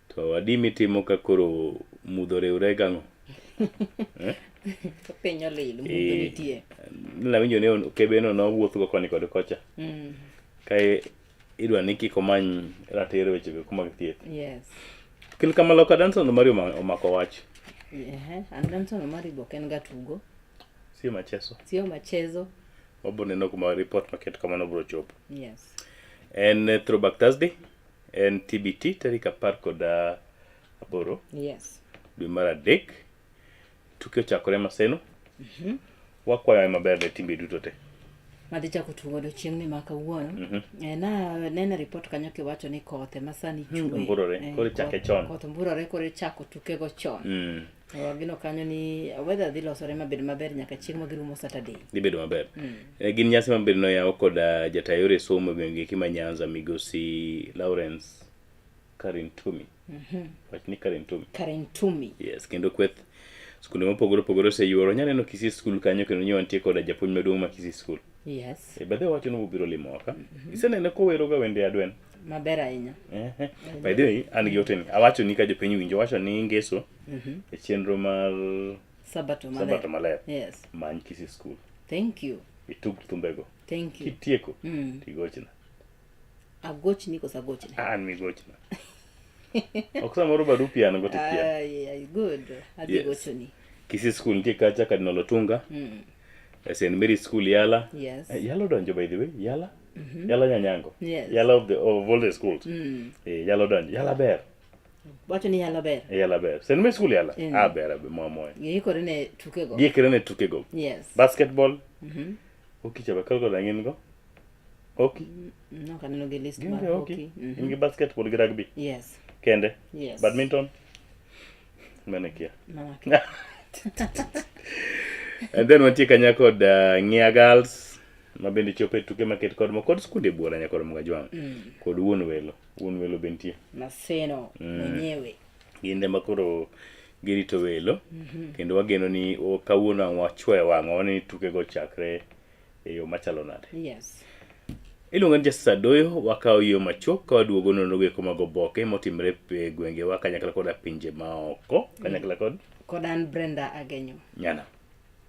To adi mitimo ka koro mudho riwre gang'o? Piny olil, mudho nitie. Nawinjo ni kebeno nowuothgo koni kod kocha. Ka idwa ni kik omany ratiro wechego mag thieth. Yes. Kel kamaloka Danson Omari omako wach. And Danson Omari be ok en ga tugo. Sio machezo. Sio machezo. Wabo neno kuma report maket kamano bro chopo. Yes. En Throwback Thursday, en TBT tarik 16 8 Yes. dwe mar 3 tuke ochakore Maseno. Wakwayo maber ne timbe duto te. Madhi chako tugo odiochieng'ni ma kawuono. Eh, na neno ripot kanyo kiwacho ni koth ema sani chwe. Mburore, koro ichake chon. Koth mburore koro ichako tukego chon. Wageno kanyo ni weather dhi losore mabed maber nyaka chieng' ma girumo Saturday. Dhi bedo maber. Gin nyasi mabende noyaw kod jata yore somo e gwenge eki ma Nyanza migosi Lawrence Karintumi. Wach ni Karintumi. Karintumi. Yes, kendo kweth skunde mopogore opogore oseyuoro. Nya neno Kisii School kanyo kendo nyiwa nitie koda japuonj maduong' ma Kisii School. Yes. E, by the way wacho ni ubiro limowa ka. Isenene kowero ga wende adwen. Maber ahinya. By the way, an gi oteni. Awacho ni ka jopiny winjo, wacho ni ngeso e chenro mar Sabato maler. Sabato maler. Yes. Many Kisii School. Thank you. Itug thumbego. Thank you. Kitieko, tigochna. Agochni koso agochni? An migochna. Ok samoro barupi an go tikia. Ay, ay, good. Adhi Yes. gochoni. Kisii School nitie kacha, Cardinal Otunga. St. Mary School Yala. Yes. Yala odonjo by the way, Yala. Yala Nyanyango. Yes. Yala of all the schools. Yala odonjo. Yala ber. Wacho ni Yala ber. Yala ber. St. Mary School Yala. Ah, ber abe moa moya. Giikore ne tukego. Giikre ne tukego. Yes. Basketball. Hockey cha bakal koda gin go. Hockey. Nok aneno gi list Gin mar gi hockey. hockey. Gin gi basketball gi rugby. Yes. Kende. Yes. Badminton. Mano kia. Mano kia. And then wantie kanya kod Ng'ia Girls ma bende chopo e tuke maket kod kod skunde buora nyakod Mgajwang'. Kod wuon welo. Wuon welo be nitie. Maseno mwenyewe. Gin ema koro girito welo. Kendo wageno ni kawuono ang' wachwoyo wang'wa waneno ni tukego chakre e yo machalo nade. Yes. Iluonga ni Justice Adoyo, wakawo yo machuok ka waduogo nonro go eko mag oboke motimore e gwengewa kanyakla koda pinje maoko kanyakla kod Kod an Brenda Agenyo. Nyana.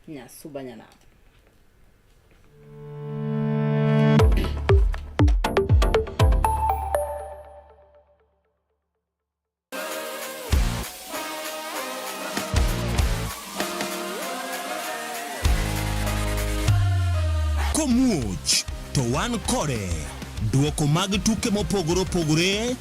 Nyasuba Nyana. Komuoch to wan kode. Duoko mag tuke mopogore opogore,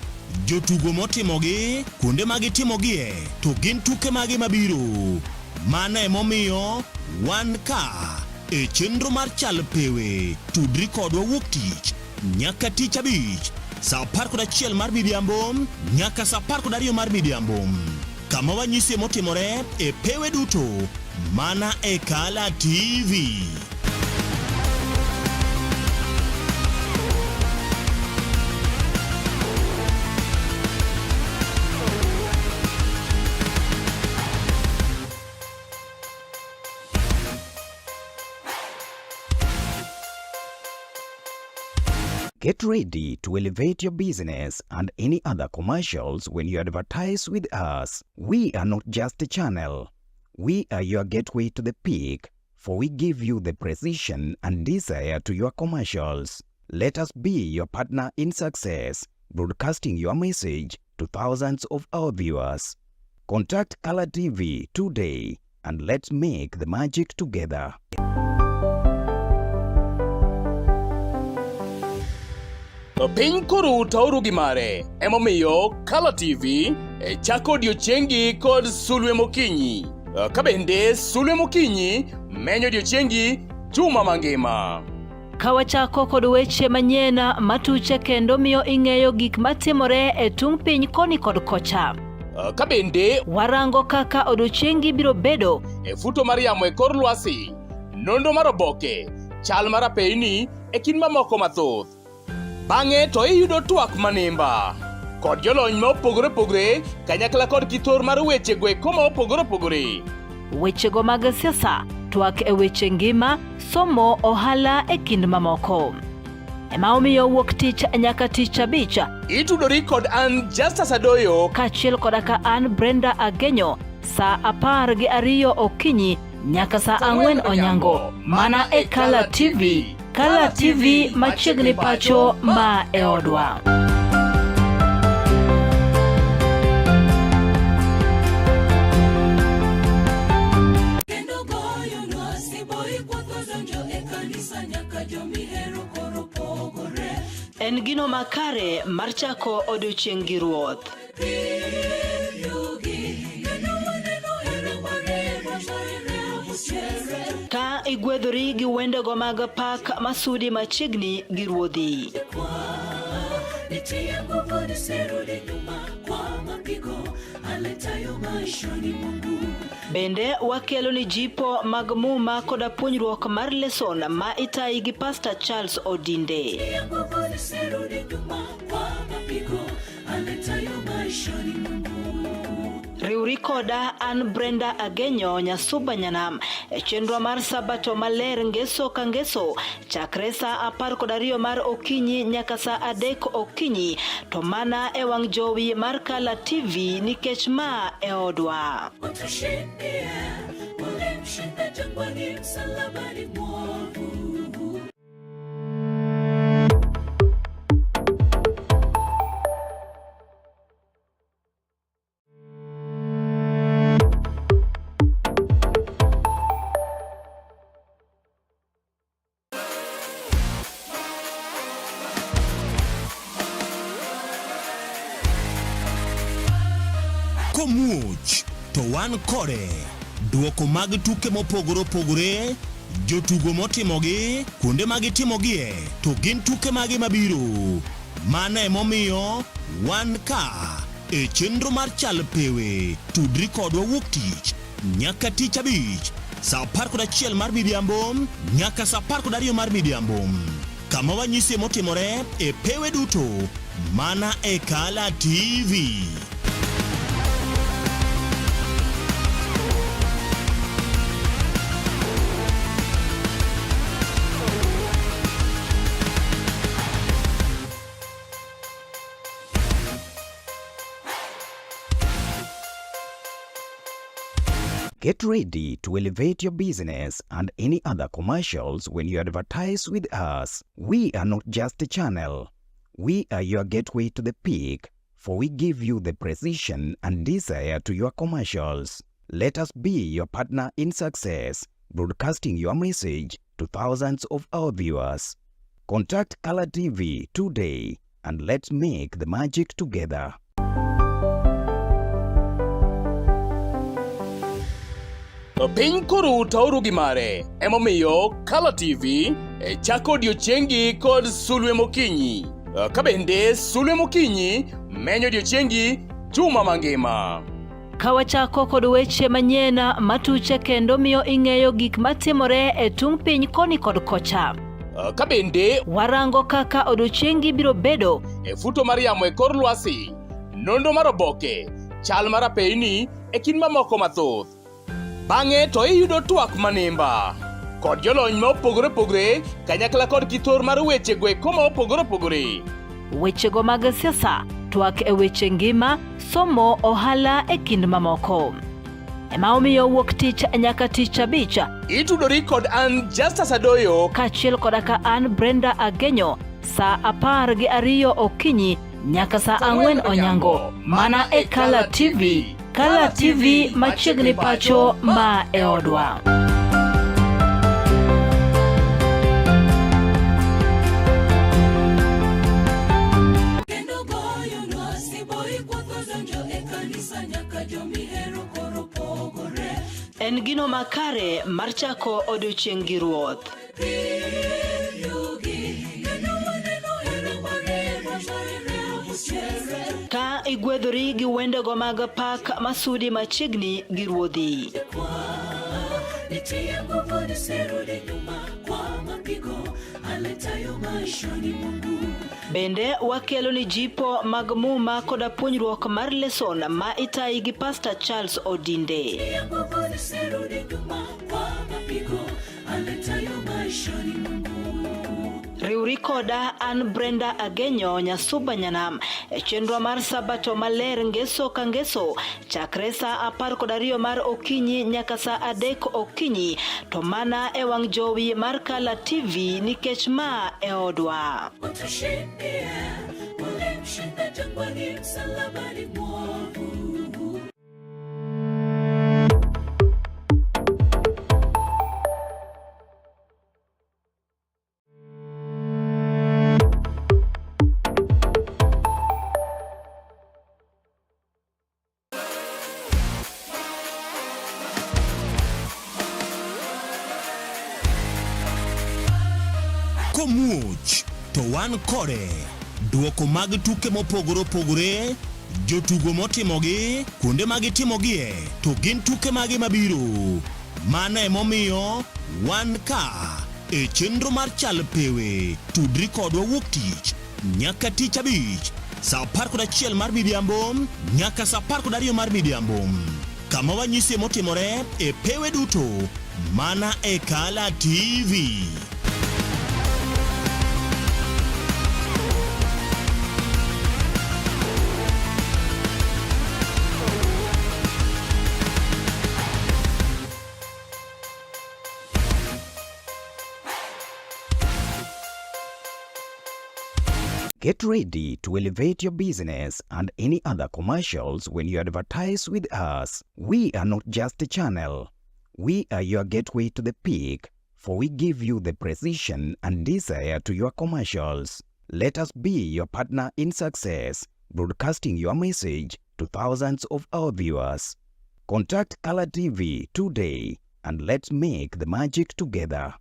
jotugo motimogi, kuonde ma gitimogie, to gin tuke mage mabiro. Mano emomiyo wan ka e chenro mar Chal Pewe. Tudri kodwa wuok tich nyaka tich abich saa 11 mar midhiambo nyaka saa 12 mar midhiambo, kama wanyisie motimore e pewe duto mana e Kala TV. Get ready to elevate your business and any other commercials when you advertise with us. We are not just a channel. We are your gateway to the peak, for we give you the precision and desire to your commercials. Let us be your partner in success, broadcasting your message to thousands of our viewers. Contact Color TV today and let's make the magic together. Piny koro taoru gi mare, emomiyo Kala TV e chako odiochiengi kod sulwe mokinyi. Ka bende sulwe mokinyi menyo odiochiengi juma mangima. Ka wachako kod weche manyien matuche kendo miyo ing'eyo gik matimore e tung' piny koni kod kocha. Ka bende warango kaka odiochiengi biro bedo e futo mar yamo e kor lwasi, nonro mar oboke, chal mar apeyni e kind mamoko mathoth. Bang'e to iyudo twak manimba kod jolony ma opogore opogore kanyakla kod kithor mar weche go eko ma opogore opogore. Wechego mag siasa, twak e weche ngima, somo, ohala e kind mamoko. Ema omiyo wuok tich nyaka tich abich. Itudori kod an Justus Adoyo kaachiel koda ka an Brenda Agenyo saa 12 okinyi nyaka saa 4 onyango mana e Kala TV. Kala TV machiegni pacho ma e odwa. Kendo goyonwa siboi kwatho donjo e kanisa nyaka jomihero koro pogore. En gino makare mar chako odiochieng' gi Ruoth. igwedhori gi wendego mag pak masudi machiegni gi Ruodhi. Nitie nguvu nisirudi nyuma kwa mapigo aletayo maishani mwangu. Bende wakelo ni jipo mag muma koda puonjruok mar leson ma itayi gi Pastor Charles Odinde. Nitie nguvu nisirudi nyuma kwa mapigo aletayo maishani mwangu. Riwri koda an Brenda Agenyo Nyasuba Nyanam e chenro mar Sabato maler ngeso ka ngeso chakre saa 12 mar okinyi nyaka saa 3 okinyi to mana e wang' jowi mar Kala TV nikech ma e odwa. Utushindie, ulimshinda jangwani, msalabani mwovu. Komuoch to wan kode. Duoko mag tuke mopogore opogore, jotugo motimogi, kuonde ma gitimogie, to gin tuke mage mabiro. Mano emomiyo wan ka e chenro mar Chal Pewe. Tudri kodwa wuok tich nyaka tich abich saa 11 mar midhiambo nyaka saa 12 mar midhiambo kama wanyisie motimore e pewe duto mana e Kala TV. Get ready to elevate your business and any other commercials when you advertise with us. We are not just a channel. We are your gateway to the peak, for we give you the precision and desire to your commercials. Let us be your partner in success, broadcasting your message to thousands of our viewers. Contact Color TV today and let's make the magic together. Piny koro taoru gi mare, emomiyo Kala TV e chako odiechiengi kod sulwe mokinyi. Ka bende sulwe mokinyi menyo odiechiengi juma mangima. Ka wachako kod weche manyien matuche kendo miyo ing'eyo gik matimore e tung' piny koni kod kocha. Ka bende warango kaka odiechiengi biro bedo e futo mar yamo e kor lwasi, nonro mar oboke, chal mar apeyni e kind mamoko mathoth. Bang'e to iyudo twak manimba kod jolony ma opogore opogore kanyakla kod kithor mar weche go eko ma opogore opogore. Wechego mag siasa, twak e weche ngima, somo, ohala e kind mamoko. Ema omiyo wuok tich nyaka tich abich. Itudori kod an Justus Adoyo kaachiel koda ka an Brenda Agenyo saa 12 okinyi nyaka saa 4 onyango mana e Kala TV. Kala TV machiegni pacho ma e odwa. Kendo goyonwa siboi kwatho donjo e kanisa nyaka jomihero koro pogore. En gino makare mar chako odiochieng' gi Ruoth. Ka igwedhori gi wendego mag pak masudi machiegni gi Ruodhi. Nitie nguvu nisirudi nyuma kwa mapigo aletayo maishani mwangu. Bende wakelo ni jipo mag muma koda puonjruok mar leson ma itayi gi Pastor Charles Odinde. Nitie nguvu nisirudi nyuma kwa mapigo aletayo maishani mwangu. Riwri koda an Brenda Agenyo Nyasuba Nyanam e chenro mar Sabato maler ngeso ka ngeso chakre saa 12 mar okinyi nyaka saa 3 okinyi to mana e wang' jowi mar Kala TV nikech ma e odwa. Utushindie, ulimshinda jangwani, msalabani mwovu. Komuoch to wan kode. Duoko mag tuke mopogore opogore, jotugo motimogi, kuonde ma gitimogie, to gin tuke mage mabiro. Mano emomiyo wan ka e chenro mar Chal Pewe. Tudri kodwa wuok tich nyaka tich abich saa 11 mar midhiambo nyaka saa 12 mar midhiambo kama wanyisie motimore e pewe duto mana e Kala TV. Get ready to elevate your business and any other commercials when you advertise with us. We are not just a channel. We are your gateway to the peak, for we give you the precision and desire to your commercials. Let us be your partner in success, broadcasting your message to thousands of our viewers. Contact Color TV today and let's make the magic together.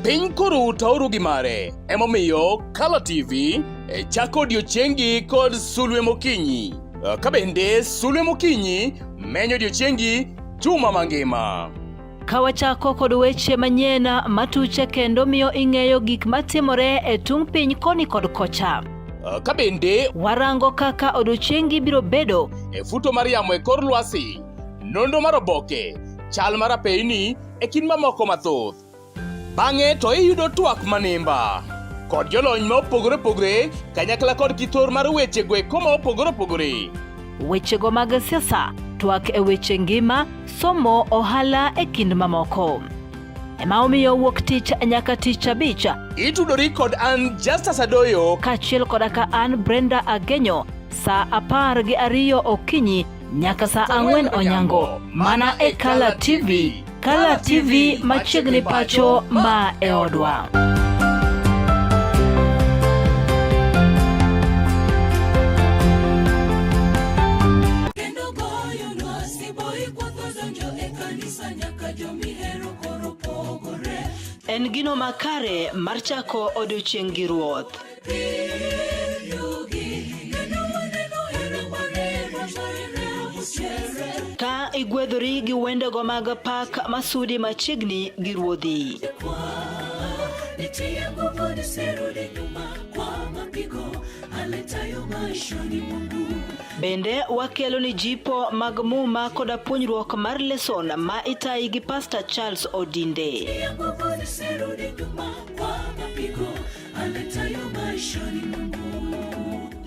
Piny koro taoru gi mare, emomiyo Kala TV e chako odiochiengi kod sulwe mokinyi. Ka bende sulwe mokinyi menyo odiochiengi juma mangima. Ka wachako kod weche manyien matuche kendo miyo ing'eyo gik matimore e tung' piny koni kod kocha. Ka bende warango kaka odiochiengi biro bedo e futo mar yamo e kor lwasi, nonro mar oboke, chal mar apeyni e kind mamoko mathoth. Bang'e to iyudo twak manimba kod jolony ma opogore opogore kanyakla kod kithor mar weche go eko ma opogore opogore. Wechego mag siasa, twak e weche ngima, somo, ohala e kind mamoko. Ema omiyo wuok tich nyaka tich abich. Itudori kod an Justus Adoyo kaachiel koda ka an Brenda Agenyo saa 12 okinyi nyaka saa 4 onyango mana e Kala TV. Kala TV machiegni pacho ma e odwa. Kendo goyonwa siboi kwatho donjo e kanisa nyaka jomihero koro pogore. En gino makare mar chako odiochieng' gi Ruoth. Ka igwedhori gi wendego mag pak masudi machiegni gi Ruodhi. Nitie nguvu nisirudi nyuma kwa mapigo aletayo maishani mwangu. Bende wakelo ni jipo mag muma koda puonjruok mar leson ma itayi gi Pastor Charles Odinde. Nitie nguvu nisirudi nyuma kwa mapigo aletayo maishani mwangu.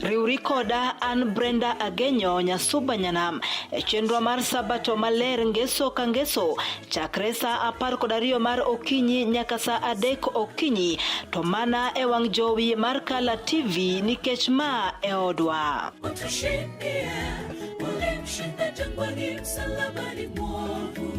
Riwri koda an Brenda Agenyo Nyasuba Nyanam e chenro mar Sabato maler ngeso ka ngeso chakre saa 12 mar okinyi nyaka saa 3 okinyi to mana e wang' jowi mar Kala TV nikech ma e odwa. Utushindie, ulimshinda jangwani, msalabani mwovu.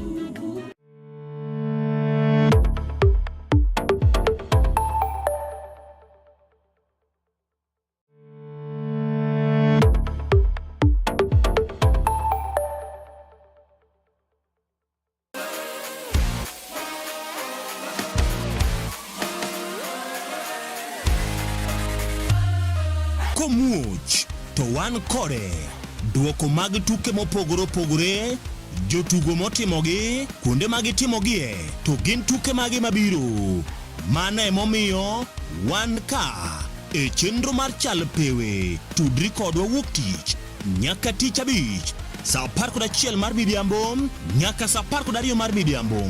Komuoch to wan kode. Duoko mag tuke mopogore opogore, jotugo motimogi, kuonde ma gitimogie, to gin tuke mage mabiro. Mano emomiyo wan ka e chenro mar Chal Pewe. Tudri kodwa wuok tich nyaka tich abich saa 11 mar midhiambo nyaka saa 12 mar midhiambo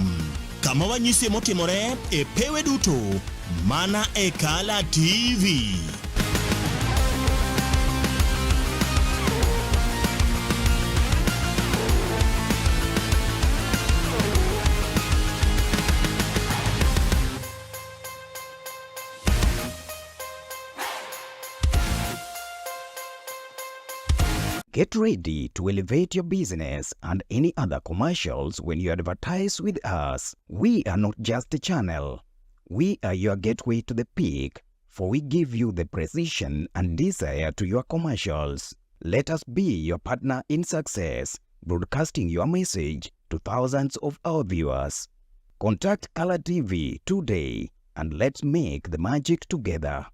kama wanyisie motimore e pewe duto mana e Kala TV. Get ready to elevate your business and any other commercials when you advertise with us. We are not just a channel. We are your gateway to the peak, for we give you the precision and desire to your commercials. Let us be your partner in success, broadcasting your message to thousands of our viewers. Contact Color TV today and let's make the magic together.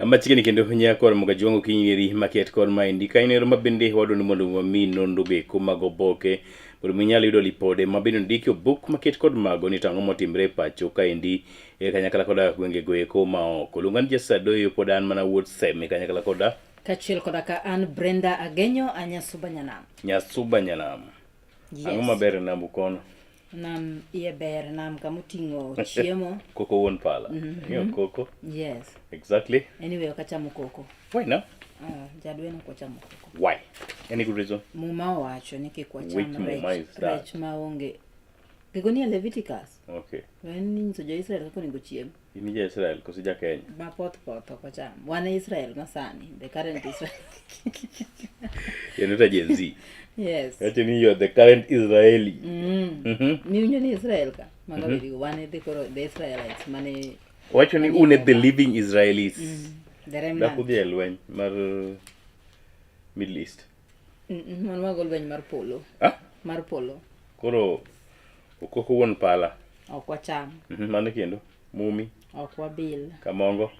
Machiegni kendo nyakor Mogajuango kinyeri maket kod maendi ka inero ma bende wadwa ni mondo wami nonro go eko mag oboke mondo mi inyal yudo lipode ma bende ondiki e buk maket kod mago ni to ang'o motimre e pacho kaendi e kanyakla koda gwenge go eko ma oko. Luonga ni Jasadoyo pod an mana wuod Seme kanyakla koda Kaachiel koda ka an Brenda Agenyo a Nyasuba Nyanam. Nyasuba Nyanam. Yes. Ang'o maber e nambu kono? Nam iye ber, nam kama oting'o chiemo. Koko wuon pala. Ing'eyo koko? Yes. Exactly. Anyway, ok achamo koko. Why now? Ah, jadwen ok ochamo koko. Why? Any good reason? Muma owacho ni kik Which wacham muma rech, is that? rech maonge. Gigo nie Leviticus. Okay. To en inyiso jo-Israel kaka onego chiem. In ja Israel koso ja Kenya? Ma poth poth ok wacham. Wan e Israel masani, the current Israel. You're not a Gen Z. Yes. Wacho ni you're the current Israeli. Miwinjo ni Israel ka. Mago mm Wan e the koro the Israelites mane Wacho ni un e the living Israelis. the remnant. Dak udhi e lweny mar Middle East. Wan wago lweny mar polo. Ah? Mar polo. Koro okoko wuon pala. Ok wacham. Mano kendo. Mumi. Ok wabil. Kamongo.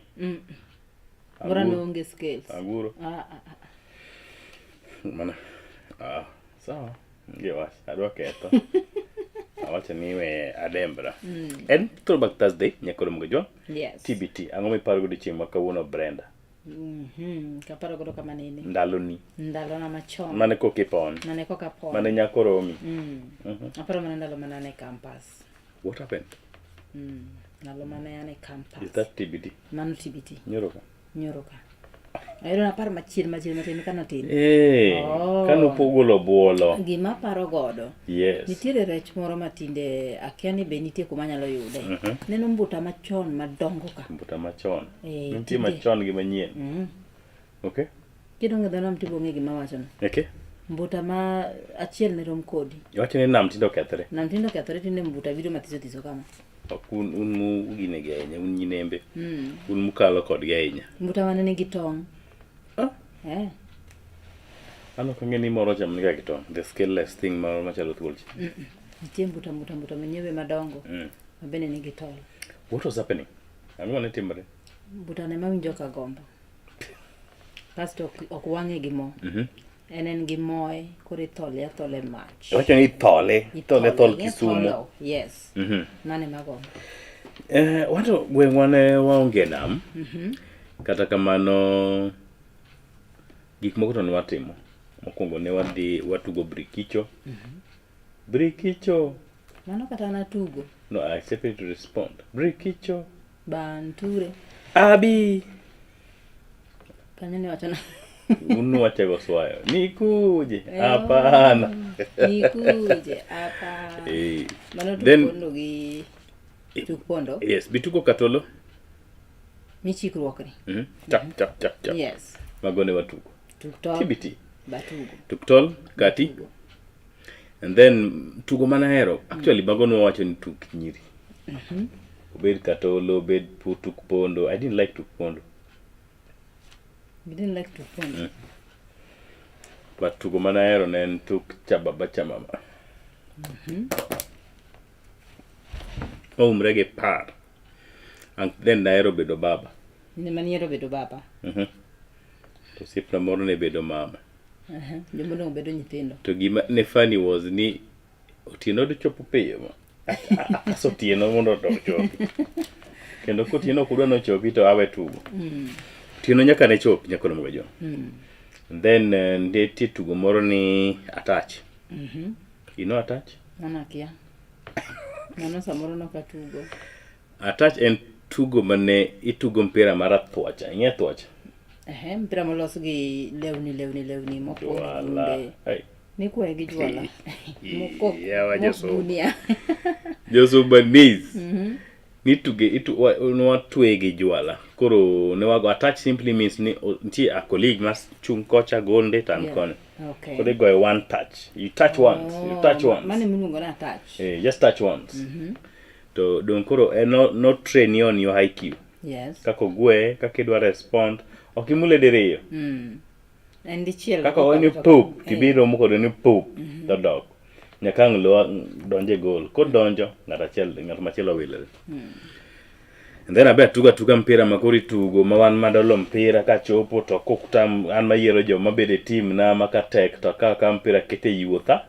Mora Anguro. noonge scales. Anguro. Ah, ah, ah. Mana. Ah, sawa. Onge wach. Adwa ketho. Awacho ni we adembra. En Throwback Thursday, nyakoro Mgojwa. Yes. TBT. Ang'o miparo godiochieng' ma kawuono Brenda? Kaparo godo kama nene. Ndaloni. Ndalona machon. Mane koka ipon. Mane koka pon. Mane nyako romi. Aparo mana ndalo mane an e campus. What happened? Ndalo mane an e campus. Is that TBT? Mano TBT. Nyoro ka. Nyoro ka. Ayudo naparo machien machien matin ka natin. Eh, Oh. kane upogolo buolo. Gima aparo godo. Yes. Nitiere rech moro ma tinde akia ni be nitie kuma anyalo yude. Neno mbuta machon madongo ka. Mbuta machon. Eh, Nitie tinde- machon gi manyien. Okay. Kidongo e dho nam tibiro ng'e gima awachono. Okay. Mbuta ma achiel ne rom kodi. Iwacho ni nam tinde okethre. Nam tinde okethore tinde mbuta biro mathiso thiso kama. Ok un un mu ginegi ahinya, un nyinembe. Un mukalo kodgi ahinya. Mbuta mane nigi tong'. Ah. Eh. An ok ang'e ni moro chamo niga gi tong'. The scaleless thing moro machalo thuol cha. Nitie mbuta mbuta mbuta manyiewe madongo. Ma bende nigi tol. What was happening? Ang'o mane timore? Mbuta ne mawinjo ka gombo. Kasto ok wang'e gi mo. En en gi moe, koro ithole athola e mach. Iwacho ni ithole, ithole thol Ithole, Kisumu. itholo, Yes. Mano ema agombo. Eh, wato gweng'wa ne waonge nam. Kata kamano gik moko to ne watimo. Mokwongo ne wadhi watugo brikicho. Brikicho. Mano kata natugo. No, I expect you to respond. Brikicho. Banture. Abi. Kanyo ne wacho na. Unuwache go swayo. Nikuje. Hapana. Nikuje. Hapana. Eh. Mano tuk Then- pondo gi tuk pondo Yes, bitugo katolo. michikruokni. Chap chap chap chap. Yes. Mago ne watugo. Tuk tol. TBT. Batugo. Tuk tol, kati. And then tugo mana hero. Actually mago ne wawacho ni tuk nyiri. Obed katolo, obed tuk pondo. I didn't like tuk pondo. You didn't like tuk pondo. But tugo mana hero ne en tuk cha baba cha mama. Oumre gi par. And then nahero bedo baba. Ne manihero bedo baba. To osiepna moro ne bedo mama. Jomodong' bedo nyithindo. To gima ne funny was ni otieno dochopo piyo ma. Aso otieno mondo ochopi. Kendo kotieno ok odwa nochopi to awe tugo. Otieno nyaka ne chopi nyaka romo ga And then nitie tugo moro ni attach. You know attach? Mano akia. Mano samoro nok atugo. Attach en tugo mane itugo mpira mar athwacha. Ing'e athwacha? Ehe, mpira molos gi lewni lewni lewni mokuong Wala. gunde. Ai. Nikwaye gi jwala. Moko. Yawa mok joso. gunia. Jo-Sudanese. Nituge itu nwatwe gi jwala. Koro ne wago attach simply means ni nitie a colleague ma chung' kocha gonde to an koni. Koro igoyo one touch. You touch once. You touch Oh, once. Mano emiluongo ni attach. Eh, just touch once. To dong koro en no, no train you on your IQ. Yes. Kaka ogwe, kaka idwa respond. Ok imule diriyo. En dichiel. Kaka owe ni pup, tibiro romo kode ni pup, to dok. Nyaka ang' loa donj e gol. Kodonjo, ng'at achiel, ng'at machielo wilre. And then abe atugo atuga mpira ma koro itugo ma wan madolo mpira kachopo to koktam an mayiero joma bedo e team na ma ka tek to akawo akawa mpira aketo e yuotha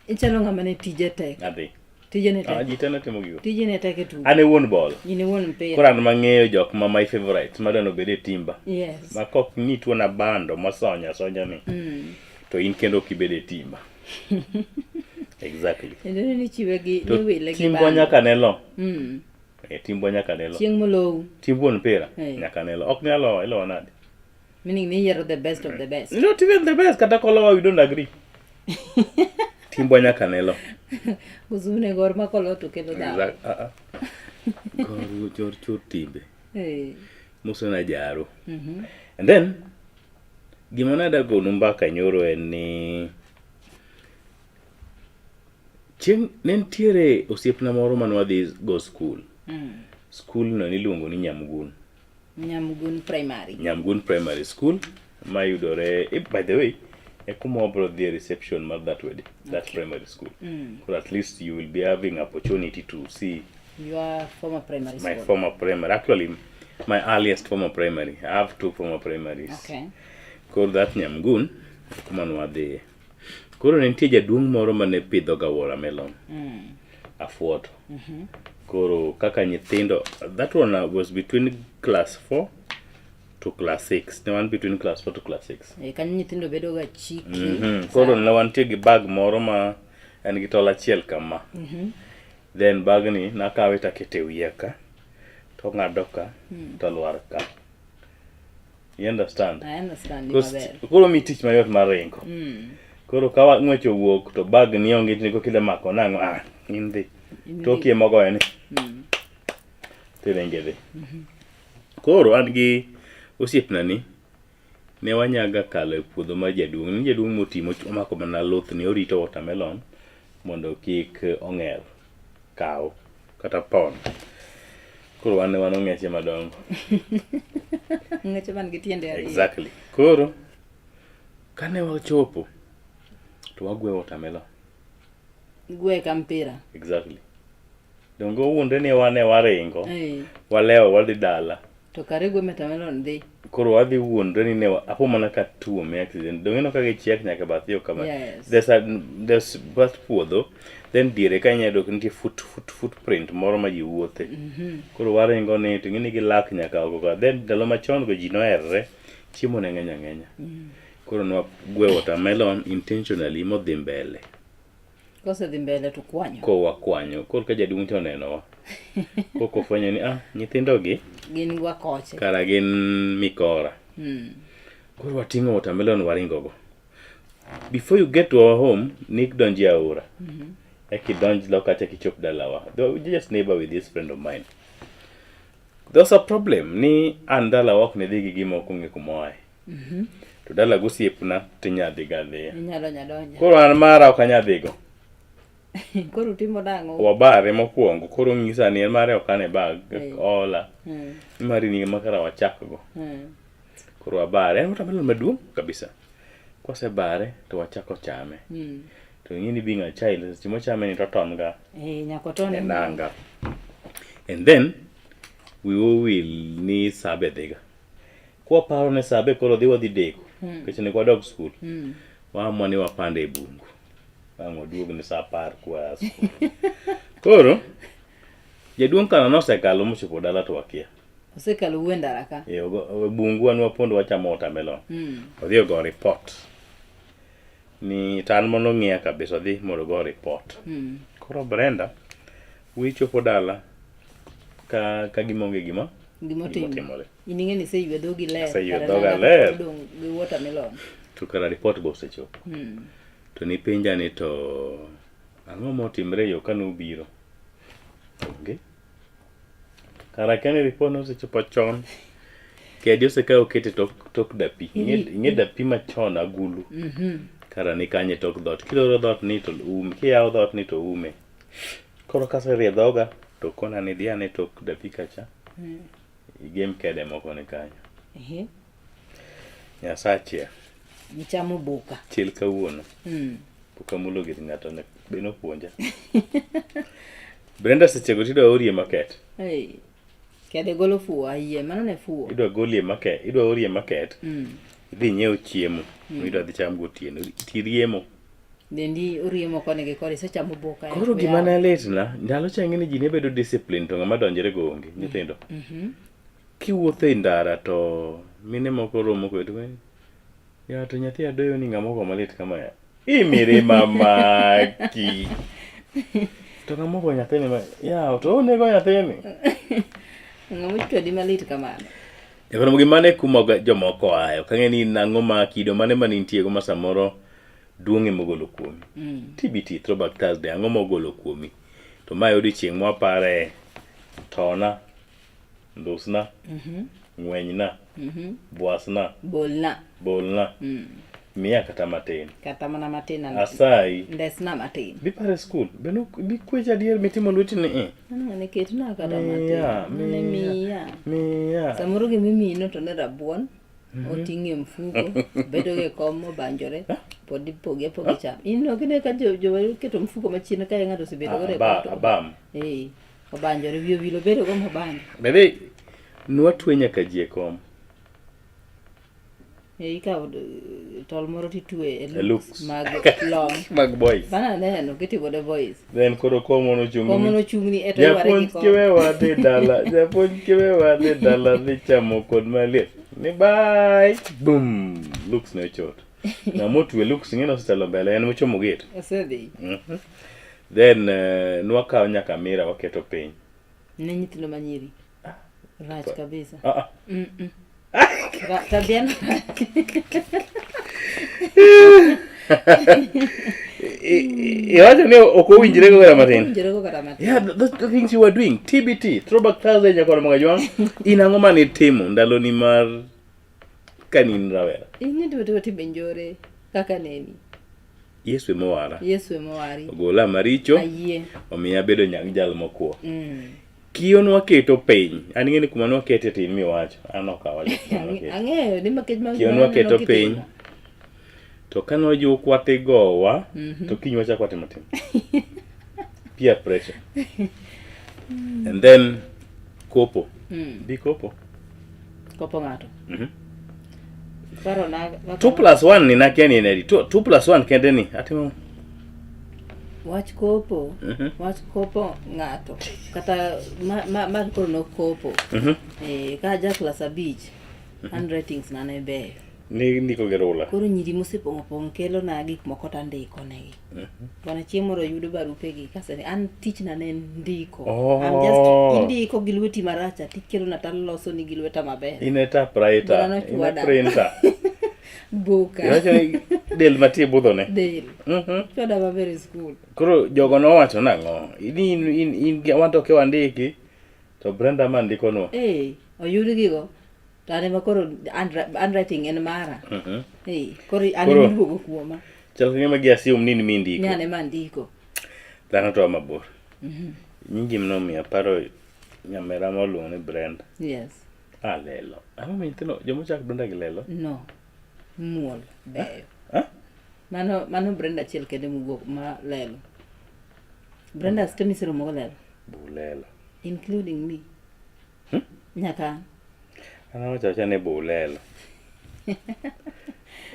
Ichalo ng'ama ne tije tek. adhi. Tije ne Ah, tek. ji te ne timo gigo. Tije ne tek e tugo. An e wuon ball. In e wuon mpira. Koro an mang'eyo jok ma my favorites madwa ni obed e timba. Yes. Ma kok ni tuona bando mosonya asonya ni to in kendo ok ibed e timba. Exactly. Kendo ni chiwe gi To niwile gi timbwa bando. nyaka ne lo. Eh, timbwa nyaka ne lo. Chieng' molowu. Timb wuon mpira Eh. nyaka ne lo. Ok nyal lowa, ilowa nade? Meaning ni yiero the best of the best. Not even the best, kata kolowa we don't agree. Timbwa nyaka ne lo. Uzune gor ma kolo to kelo dhawo. Exact. Ah, ah. Gor chor chor timbe. Eh. Musa na jaro. And then gima nada gonu mbaka nyoro en ni chieng' ne nitiere osiepna moro mane wadhi go skul. Skul no niluongo ni Nyamgun. Nyamgun Primary. Nyamgun Primary School mayudore by the way e kuma wabro dhi e reception mar that wedding, that primary school. Koro at least you will be having opportunity to see Your former primary my school. former primary. Actually, my earliest former primary. I have two former primaries. Okay. Koro that Nyamgun kuma nwadhiye. Koro ne nitie jaduong' moro mane pidhoga watermelon. Afuoto. Koro kaka nyithindo, that one was between class 4 to class 6. Ne wan between class 4 to class 6. Eh, kanyo nyithindo bedo ga chiki. Koro ne wantie gi bag moro ma en gi tol achiel kama. Then bagni nakawe takete e wiya ka, to ng'ado ka, to lwar ka. You understand? I understand Koro maber. koro mi tich mayot mar ringo. Koro ka ng'wech owuok to bag ni onge ni kokile mako nang'o ah in dhi. In To dhi. okie mogoye ni. Tiringe dhi. Koro an gi osiepna ni ne wanyaga kalo e puodho mar jaduong'. Ni jaduong' moti omako mana luthni orito watermelon mondo kik ong'er kaw kata pon. Koro wan ne wan ong'eche madongo. Ng'eche man gi tiende ariyo. Exactly. Koro kane wachopo to wagwe watermelon. Gwe ka mpira. Exactly. Donge owuondre ni wane waringo, Eh. walewo wadhi dala. To kare gwe watermelon dhi. Koro wadhi wuondre ni ne apo mana ka tuo me accident. Donge ineno ka gichiek nyaka bath yo kama. Yes. There's bath puodho, then diere ka inya yudo ka nitie footprint moro ma ji wuothe. Koro waringo ni to ing'e ni gilak nyaka oko ka. Then ndalo machon go ji noherre, chiemo ne ng'eny ang'enya. Koro nwagwe watermelon intentionally modhi mbele. Kosedhi mbele to kwanyo. Kowakwanyo. Koro ka jaduong' to onenowa. Koko ofwenyo ni ah, nyithindo gi Gin gwa koche. kara gin mikora. Koro wating'o watermelon waringo go. Before you get to our home, Nick donji aora. Eka idonj loka cha kichop dalawa. Though we just neighbor with this friend of mine. There's a problem ni an dalawa ok ne dhi gi gima ok ong'e kuma oaye. To dala gosiepna tinya dhi ga adhiya. Inyalo nyadonja. Koro an mara ok anya dhigo. Koro utimo nang'o? Wabare mokwongo koro onyisa ni en mare ok an e bag ola. Mari ni ema kara wachakgo. Koro wabare en watermelon maduong' kabisa. Kwasebare to wachako chame. To ing'e ni being a child seche mochame ni to oton ga Eh, nyaka otone. e nanga. And then we will ni sabe dhiga. Kwaparo ni sabe koro dhi wadhi deko. Nikech ne kwadok skul. Waamua ni wapande e bungu. Ang' waduog ni saa apar kwa skul. Koro jaduong' kana nosekalo mochopo dala to wakia. Osekalo wuo e ndara ka. E, bungu wan wapondo wachamo watermelon. Odhi ogo report. Ni to an mono ng'iya kabisa odhi mondo ogo report. Koro Brenda, wichopo dala ka gima onge gima Gima otimore. In ing'e ni iseywe dhogi ler. Aseywe kara dhoga nanga ler. Odong' gi watermelon. To kara report be osechopo. To nipenja ni to ang'o motimre e yo ka nubiro? Onge. Kara kia ni report nosechopo chon. Kedi osekaw okete tok, tok dapi. Ing'e ing'e dapi machon agulu. Kara ni kanye tok dhoot. Kiloro dhoot ni to um, kiyawo dhoot ni to ume. Koro kaserie dhoga to kona ni dhi ane tok dapi kacha. Igem kede moko ni kanyo. Ehe. Nyasache. Nichamo boka. Chil kawuono. Pok amulo gir ng'ato ne be nopuonja. Brenda sechego tidwa orie market. Hey. Kede golo fuwo ayie, mano ne fuwo. Idwa golie market, idwa orie market. Idhi nyiew chiemo. Idwa dhi cham gotieno. Tiriemo. Dendi oriemo koni gi koni, isechamo boka. Koro gima ne litna, ndalo cha ing'e ni ji ne bedo discipline to ng'ama donjre go onge, nyithindo. Kiwuotho e ndara to mine moko romo kodi to ya to nyathi adoyo ni ng'ama ogo malit kama ya. Ii mirima maki. To ng'ama ogo nyathini ma ya to onego nyathini. Ng'ama ochwadi malit kamano. Jakoro gima ne kuma jomoko aye. Ok ang'e ni nang'o ma kido mane ma nintie go ma samoro duong' ema ogolo kuomi. TBT Throwback Thursday ang'o ma ogolo kuomi? To mae odiochieng' mwapare tona, ndusna, ng'wenyna, bwasna, Bolna. bolna, miya kata matin. Kata mana matin. Asayi. Ndesna matin. Bi pare skul, be nok bi kwecha adier mitimo lweti ni eh. Aneno ni ketna kata Miya, matin. Ne miya. Miya. Miya. Samoro gimimiyino to ne rabuon. Oting'o e mfuko, bedo go e kom mobanjore, pod ipoge apoga cham. In ok ine ka jo joma keto mfuko machien kae ng'ato osebedo go e kom to- Abam. Eh, obanjore, wiye owil obedo go mobanjo. Bende nwatwe nyaka ji e kom. Eh, ikawo tol moro titwe e E looks looks mag long. Mag boys. Bana aneno kitimo ne boys. Then koro komo nochung'ni. Komo nochung'ni e to yware gi Japuonj kom. kiwewa dhi dala, japuonj kiwewa dhi dala dhi chamo kod maliet. Ni bye. Boom. Looks ne ochot. Ng'ama otwe looks ing'e ni osetelo mbele en mochomo gate. Osedhi. Then nwakawo nyaka mira waketo piny. Ne nyithindo manyiri. Rach kabisa. Ah, ah. Tabia no Iwacho ni ok owinjre go kata matin. Owinjore go kata matin. Yeah, those the things you were doing. TBT, Throwback Thursday nyakwar Magajwang'. In ang'o mane itimo ndaloni mar kane in rawera? Ing'e to timbe njore kaka neni. Yesu ema owara. Yesu ema owari. Ogola maricho. Ayie. Omiya abedo nyang jal mokwo. Kiyo nwaketo piny. An ing'e ni kuma nwakete to in miwacho. An ok awacho kuma nwakete. Ang'eyo ni makech ma Kiyo nwaketo piny. To ka nojukwa tigowa, to kiny wachako watimo tim. Peer pressure. And then kopo. Bi kopo. Kopo ng'ato. Paro na 2 plus 1 ni nakia ni en adi. 2 plus 1 kende ni. Atimo. Wach kopo. Wach kopo ng'ato. Kata ma koro nokopo. Eh, ka ja klas 5. Handwritings na ne beyo. Ni ndiko gi rula. Koro nyiri mosepong'o pong' kelo na gik moko to andiko negi. Bwana chieng' moro yudo barupegi kaseni an tichna ne en ndiko. I'm just indiko gi lweti marach tikelo na taloso ni gi lweta maber. In e typewriter, Bwana in e nochwada. printer. Boka. Iwacho ni del matie budhone. Del. Chwada maber e skul. Koro jogo nowacho nang'o? Ni in wan to wandiki to Brenda ma ndikonwa. Eh, oyud gigo. To an ema koro handwriting en mara. Eh, koro an ema iduogo kuoma. Chal ka gima gi assume ni in mindiko. Ni an ema andiko. Dhano to mabor. Nyingi nomiyo aparo nyamera moluongo ni Brenda. Yes. Ah, lelo. Ang'o ma nyithindo joma ochak Brenda gi lelo? No. Muol beyo. Ah? Mano Brenda achiel kende mowuok ma lelo. Brenda te miseromo go lelo. Bulelo. Including me. Nyaka an. An awacho awacha ni bulelo.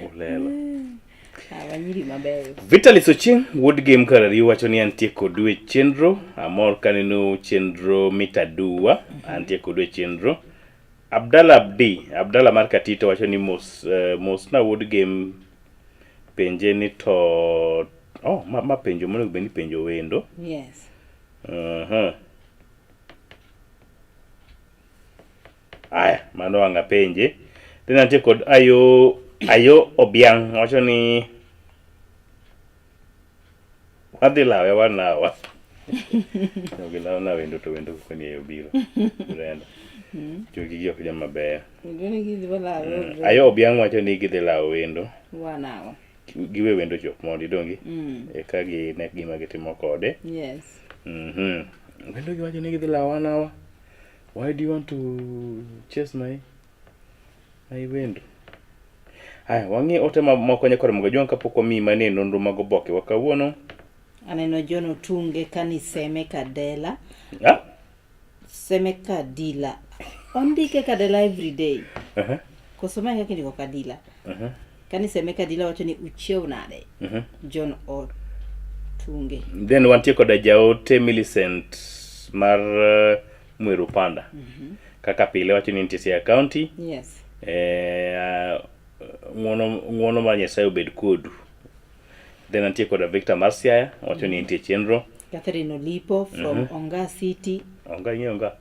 Ulelo. Ah, wanyiri mabeyo. Vitalis Ochieng' wuod Gem Karari wacho ni antie kodu e chenro. Amor kaneno chenro mitaduwa. Antie kodu e chenro. Abdalla Abdi, Abdalla mar Katito wacho ni mos, mosna wuod Gem penje ni to oh, ma penjo monego bed ni penjo wendo. Yes. Aya, mano wang' apenje. Then antie kod Ayo Obiang wacho ni Wadhi lawe wanawa. Jogi lawo na wendo to wendo koni e obiro. Brenda. Jogi gi ok joma beyo. Gini gidhi walawe. Ayo Obiang wacho ni gidhi lawo wendo. Wanawa. Giwe wendo chop mondi dongi. Eka gine gima gitimo kode. Yes. Wendo giwacho ni gidhi lawo wanawa. Why do you want to chase my wendo? Aya, wang'i ote moko nyakoro mogo jwang' kapok wamiyi manie nonro mag oboke wa kawuono. Aneno John Otunge kani Seme Kadela. Ah? Seme Kadila. Ondike Kadela every day. Koso mae kaka indiko Kadila. Kani Seme Kadila wacho ni uchiew nade. John Otunge. Then wantie koda jaote Millicent mar Mweru Panda. Kaka pile wacho ni nitie Siaya County. Yes. Ng'uono mar Nyasaye obed kodu. Then antie koda Victor mar Siaya wacho ni nitie chenro. Catherine Olipo from Onga City. Onga ing'eyo Onga?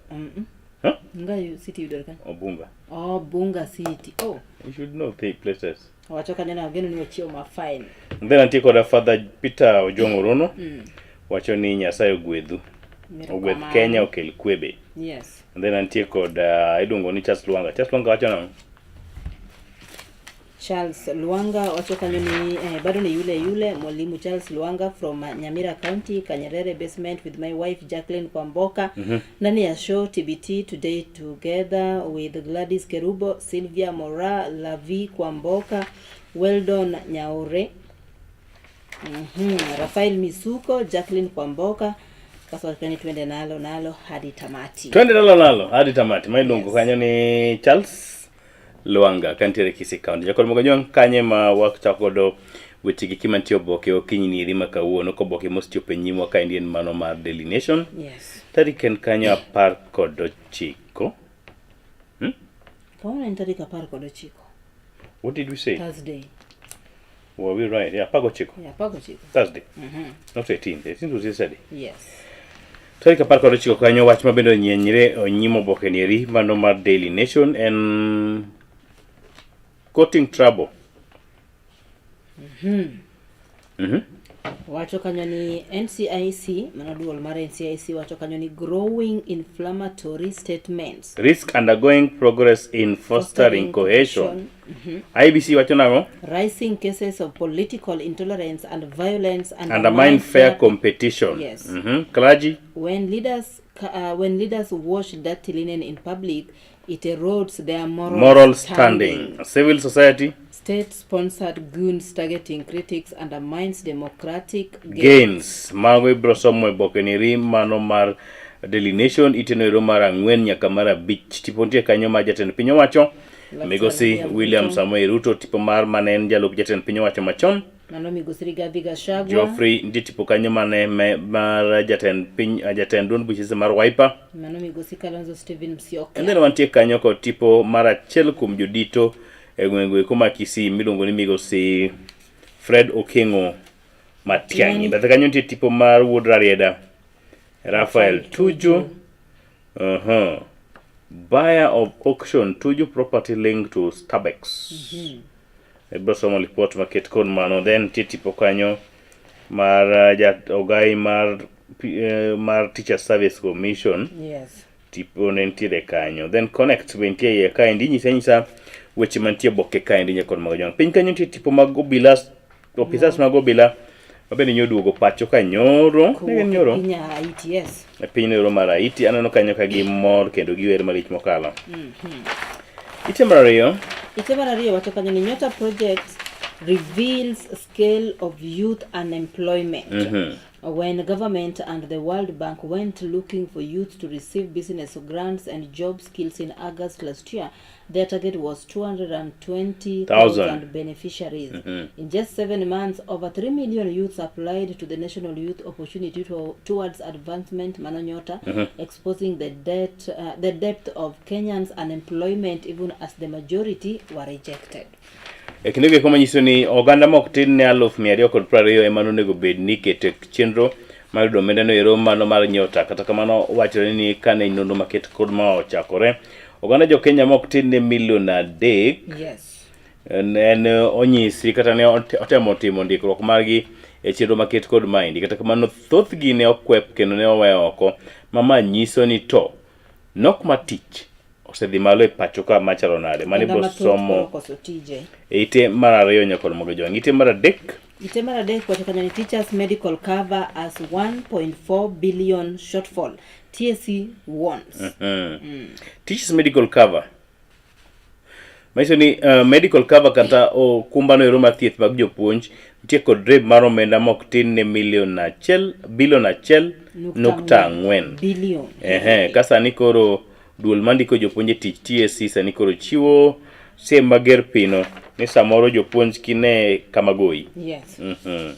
Huh? Onga City yudore kanye? Obunga. Oh, Bunga City. Oh. You should know the places. Wacho kanyo na ageno ni wachiew ma fine. Then antie koda Father Peter Ojwang' Orono. Wacho ni Nyasaye ogwedhu. Ogwedh Kenya okel kwe be. Yes. And then antie kod iluongo ni Charles Lwanga. Charles Lwanga wacho nang'o? Charles Lwanga wacho kanyo ni bado ni yule yule mwalimu Charles Lwanga from Nyamira County, Kanyerere basement with my wife Jacqueline Kwamboka. Ndani ya show TBT today together with Gladys Kerubo, Sylvia Mora, Lavi Kwamboka, Weldon Nyaure, Rafael Misuko, Jacqueline Kwamboka. Kaso ni twende nalo nalo hadi tamati. Twende nalo nalo hadi tamati. Ma iluongo kanyo ni Charles Lwanga kantiere Kisii County. Jakod mogo jwang' kanye ma wachako godo weche gi kimantie oboke okinyi ni eri ma kawuono koboke mosechopo e nyimwa kaendi en mano mar Daily Nation. Yes. Tarik en kanyo 19. Kawuono en tarik 19. What did we say? Thursday. Were we right? Yeah, 19. Yeah, 19. Thursday. Not 18th. 18th was yesterday. Yes. Tarik 19 kanyo wach ma bende onyenyre onyim oboke ni eri mano mar Daily Nation en courting trouble. Wacho kanyo ni NCIC, mano duol mar NCIC wacho kanyo ni growing inflammatory statements. Risk undergoing progress in fostering cohesion. IBC wacho nang'o? Rising cases of political intolerance and violence Undermine fair competition. Yes. Clergy. When leaders wash dirty linen in public, it erodes their moral standing. Civil society. State-sponsored goons targeting critics undermines democratic gains. Mago ibiro somo e boke ni eri mano mar Daily Nation iteno ero mar 4 nyaka mar 5. Tipo nitie kanyo mar jatend piny owacho Migosi William Samoei Ruto, tipo mar mane en jalup jatend piny owacho machon Mano Migosi Rigathi Gachagua. Geoffrey nitie tipo kanyo mane mar jatend piny jatend duond buche mar Wiper. Mano Migosi Kalonzo Stephen Musyoka. And then wantie kanyo kod tipo mar achiel kuom jodito e gwenge eko ma Kisii miluongo ni Migosi Fred Okengo Matiang'i. Bathe kanyo nitie tipo mar wuod Rarieda Raphael Tuju. Buyer of auction Tuju property linked to Stabex. Ibiro somo lipot maket kod mano. Then nitie tipo kanyo mar ogai mar Teacher Service Commission. Yes. Tipo ne nitiere kanyo. Then Connect be nitie iye kaendi. Inyisi anyisa weche mantie oboke kaendi nyakod mag jwang'. Piny kanyo nitie tipo mag obila, opisas mag obila mabende nyoduogo pacho ka nyoro. Ne gin nyoro. Piny Haiti, yes. E piny nero mar Haiti aneno kanyo ka gimor kendo giwer malich mokalo. Ite mar ariyo. Ite mar ariyo wacho kanyo ni Nyota Project reveals scale of youth unemployment. When government and the World Bank went looking for youth to receive business grants and job skills in August last year, their target was 220,000 beneficiaries. In just 7 months, over 3 million youths applied to the National Youth Opportunity Towards Advancement, mano Nyota, exposing the depth of Kenyans' unemployment even as the majority were rejected. E kinde go manyiso ni oganda mok tin ne 220,000 ema nonego bed ni iketo e chenro mar yudo omenda no ero mano mar Nyota. Kata kamano wachore ni kane nonro maket kod ma ochakore, oganda jo Kenya mok tin ne milion 3 Yes. en onyisi kata ne otemo timo ndikruok margi e chenro maket kod maendi. Kata kamano thothgi ne okwep kendo ne owe oko ma ma nyiso ni to nok mar tich osedhi malo e pacho ka machalo nade. Mano Oganda ibiro mathoth koro somo okoso tije. e ite mar ariyo nyakor mogo jwang'. Ite mar adek Ite mar adek wacho kanyo ni teachers medical cover as 1.4 billion shortfall. TSC warns. Teachers medical cover Manyiso ni medical cover kata okumbano ero mar thieth mag jopuonj nitie kod rem mar omenda mok tin ne milion achiel bilion achiel nukta ang'wen. Billion. Ehe, ka sani koro duol mandiko jopuonj e tich TSC sani koro chiwo siem mager pino ni samoro jopuonj kine kama goyi. Yes.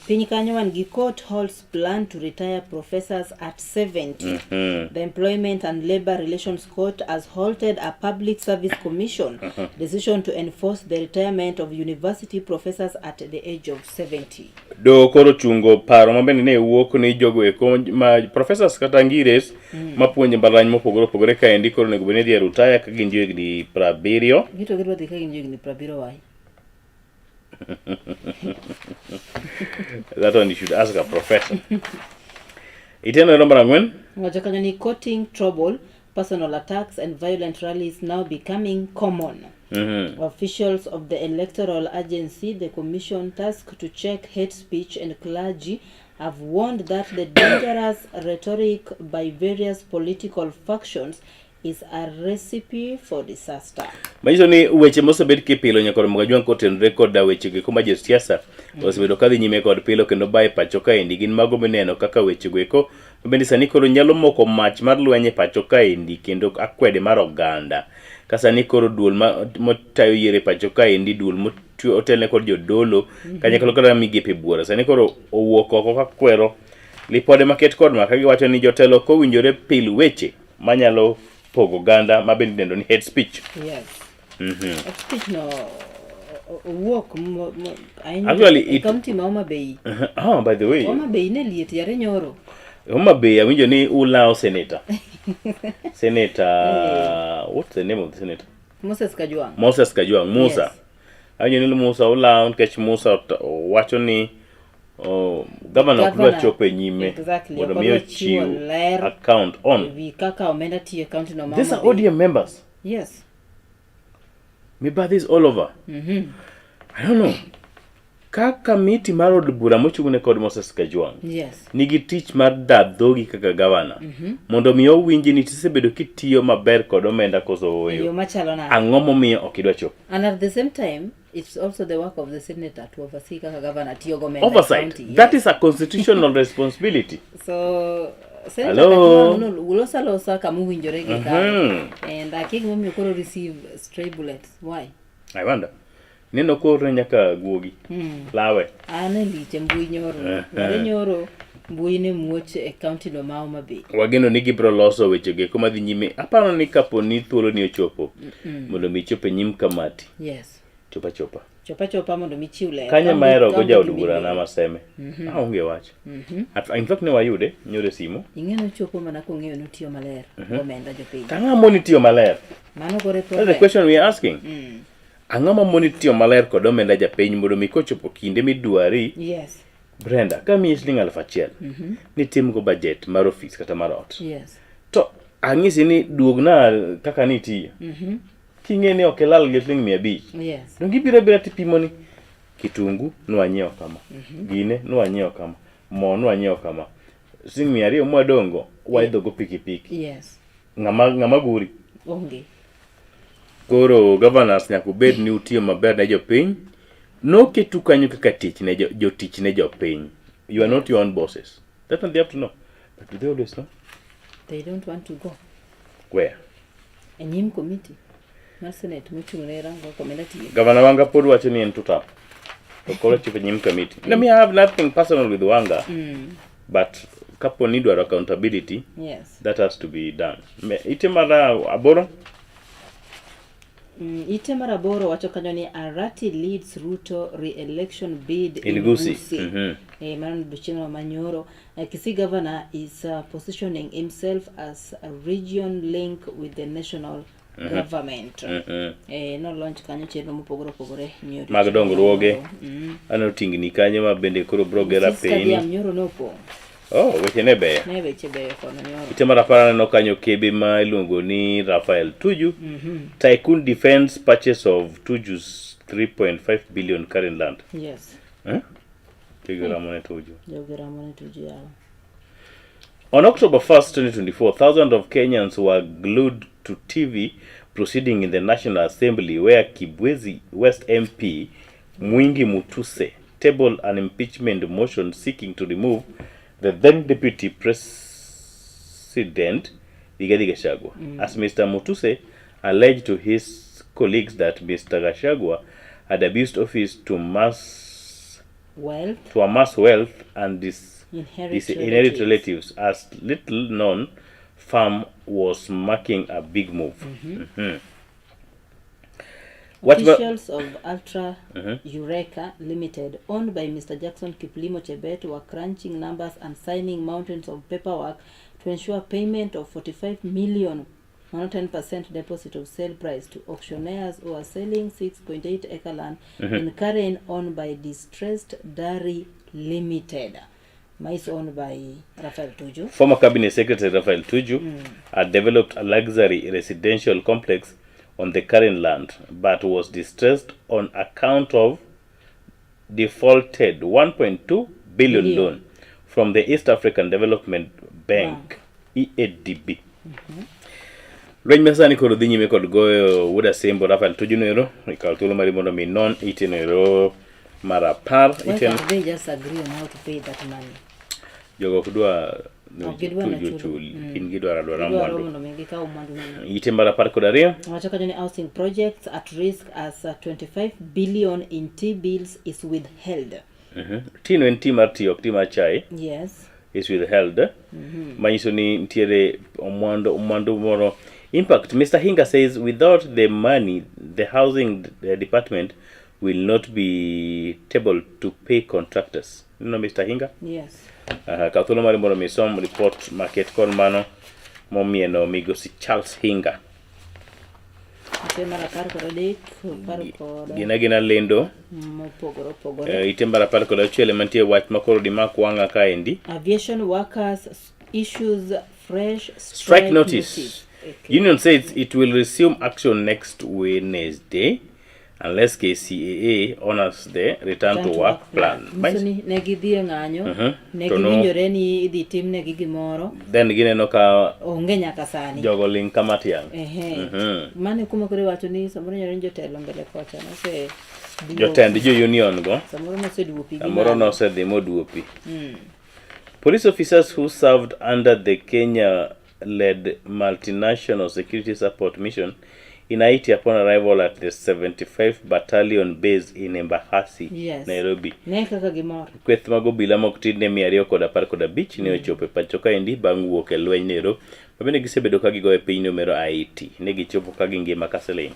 Piny kanyo wan gi court holds plan to retire professors at 70. The Employment and Labor Relations Court has halted a Public Service Commission decision to enforce the retirement of university professors at the age of 70. Doho koro chungo paro ma bende ne wuok ni jogo eko ma professors kata ngires mapuonjo e mbalariany mopogore opogore kaendi koro onego bed ni dhi e rutaya ka gin johigni 70. Gito gidwa dhi ka gin johigni 70 why? That one you should ask a professor. Iteno namba ang'wen. Wacho kanyo ni courting trouble, personal attacks and violent rallies now becoming common. Officials of the electoral agency, the commission tasked to check hate speech and clergy, have warned that the dangerous rhetoric by various political factions is a recipe for disaster. Manyiso ni weche mosebed kipilo nyaka Ramogi Ajwang' kotenore koda weche go eko ma josiasa osebedo kadhi nyime kod pilo kendo bayo e pacho kaendi gin mago mineno kaka weche go eko ma bende sani koro nyalo moko mach mar lweny e pacho kaendi kendo akwede mar oganda. Ka sani koro duol ma motayo yiero e pacho kaendi duol motelne kod jodolo kanyakla kod migepe buora sani koro owuok oko ka kwero lipode maket kod ma ka giwacho ni jotelo ok owinjore pil weche manyalo pogo oganda ma bende idendo ni hate speech. Yes. Hate speech no owuok ahinya Actually, e county ma Homa Bay. Oh, by the way, Homa Bay ne liet yare nyoro. Homa Bay awinjo ni ulawo senator. Senator, what's the name of the senator? Moses Kajwang'. Moses Kajwang', Musa. Yes. Awinjo ni Musa ulawo nikech Musa wacho ni oh, gavana ok dwa Governor, chopo e nyime exactly, mondo ok mi odwa ochiw chiwo ler account on. Ewi kaka omenda tiyo e county no ma These Homa are Bay. ODM members. Yes. Mibadhi is all over. I don't know. Ka kamiti mar od bura mochung'ne kod Moses Kajwang' Yes. nigi tich mar daa dhogi kaka gavana mondo mi owinji ni tisebedo kitiyo maber kod omenda koso E yo ooyo. machalo nade? Ang'o momiyo ok idwa chopo? And at the same time, it's also the work of the senator to oversee kaka governor tiyo go omenda e Oversight. county. That Yes. is a constitutional responsibility. So Senator Hello? Kajwang' no ulosa losa kama owinjore gi kare. And akia gimomiyo koro receive stray bullets. Why? I wonder. Neno koro nyaka guogi. Lawe. An e lich e mbui nyoro. Ware nyoro mbui ne muoch e county no ma Homa Bay. Wageno ni gibiro loso weche go eko madhi nyime. Aparo ni kapo ni thuolo ni ochopo mondo mi ichop e nyim kamati. Yes. Chopa chopa. Chopa chopa mondo mi chiw ler. Kanye Kaonge- mahero go kaonge jaod gima bura igolo. na Maseme. Aonge wach. In fact ne wayude nyoro e simu. Ing'e nochopo mana kong'eyo ni otiyo maler gomenda jopiny. To ang'o moni tiyo maler? Mano koro e That's the problem. question we are asking. Ang'o ma moni tiyo maler kod omenda japiny mondo mi kochopo kinde midwari Yes. Brenda, ka miyi siling 1000 ni timgo budget mar ofis kata mar ot. Yes. To ang'isi ni duogna kaka nitiyo. King'e ni ok ilal gi siling 500. Yes. Donge ibiro abira tipimo ni kitungu nwanyiewo kama, gine nwanyiewo kama, mo nwanyiewo kama. Siling 200 mwadong'go waidho go pikipiki. Yes. Ng'ama ng'ama guri. Onge. Koro governors nyaka ubed ni utiyo maber ne jopiny. Noketu kanyo kaka tich ne jotich ne jopiny. You are not your own bosses. That one they have to know. But do they always know? They don't want to go. Where? E nyim committee mar Senate mochung' ne rango kaka omenda tiyo. Governor Wanga pod wacho ni en tuta. To koro chopo e nyim committee. No, me I have nothing personal with Wanga. But kapo ni idwaro accountability, Yes. that has to be done. Ite mar aboro? Ite mar aboro wacho kanyo ni Arati leads Ruto re-election bid In in Gusii. Gusii. Mano odiochieng' ma nyoro. Kisii governor is positioning himself as a region link with the national Government. Eh, no launch kanyo chenro mopogore opogore nyoro. Mag dongruoge. Aneno tingni kanyo ma bende koro bro ger Stadium apeyni. nyoro ne opong'. Oh, weche ne beyo. Ne weche beyo kono nyoro. Ite mar apar aneno kanyo kebe ma iluongo ni Rafael Tuju. Tycoon defends purchase of Tuju's 3.5 billion current land. Yes. Eh? Jogi ramo ne Tuju. Jogi ramo ne Tuju yawa. On October 1st, 2024, thousands of Kenyans were glued to TV proceeding in the National Assembly where Kibwezi West MP Mwingi Mutuse tabled an impeachment motion seeking to remove the then Deputy President Rigathi Gachagua. As Mr. Mutuse alleged to his colleagues that Mr. Gachagua had abused office to mass Wealth. to amass wealth and Inherit disinherit relatives. relatives as little known firm was marking a big move. What Officials of Ultra Eureka Limited, owned by Mr. Jackson Kiplimo Chebet, were crunching numbers and signing mountains of paperwork to ensure payment of 45 million 110% deposit of sale price to auctioneers who are selling 6.8 acre land in Karen owned by Distressed Dairy Limited. Ma is owned by Rafael Tuju. Former Cabinet Secretary Rafael Tuju had developed a luxury residential complex on the current land, but was distressed on account of defaulted 1.2 billion Billion. loan from the East African Development Bank EADB. Lweny ma sani koro dhi nyime kod goyo wuod Asembo Rafael Tuju noero ikawo thuolo mari mondo mi non ite noero mar apar Why ite can't they just agree on how to pay that money? jogo ok dwa ni Ok gidwa Tuju nochulo. ochul gin gidwaro adwara Gidwaro mwandu mondo mi gikaw mwandu no. ite mar apar kod ariyo Wacho kanyo ni housing projects at risk as 25 billion in T-bills is withheld. Tino en ti mar tiyo ok ti mar chai Yes. is withheld manyiso ni nitiere mwandu mwandu moro impact Mr. Hinga says without the money the housing department will not be able to pay contractors ineno Mr. Hinga Yes. Aha, kaw thuolo mari mondo mi isom report maket kod mano momieno migosi Charles Hinga Ite mar apar kod adek, apar kod gin agina lendo mopogore opogore. ite mar apar kod auchiel ema nitie wach makoro dimak wang'a kaendi Aviation workers issues fresh strike notice. Union says it will resume action next Wednesday unless KCAA honors the return to work plan. Nyiso ni ne gidhi e ng'anyo, ne To no- giwinjore ni idhi timnegi gimoro, Then gineno ka onge nyaka sani. jogo ling kama tiang'. Ehe. Mano e kuma koro iwacho ni samoro nyalo ni jotelo mbele kocha nose Jotend jo union go samoro noseduo pi gi samoro malo. nosedhi moduo pi. Police officers who served under the Kenya-led multinational security support mission in Haiti upon arrival at the 75 Battalion base in Embakasi, Yes. Nairobi. Ne kaka gimor. Kweth mag obila mok tin ne 215 ne ochopo e pacho kaendi bang' wuok e lweny nero ma bende gisebedo ka gigoyo e piny mero Haiti. Ne gichopo ka gingima ka siling'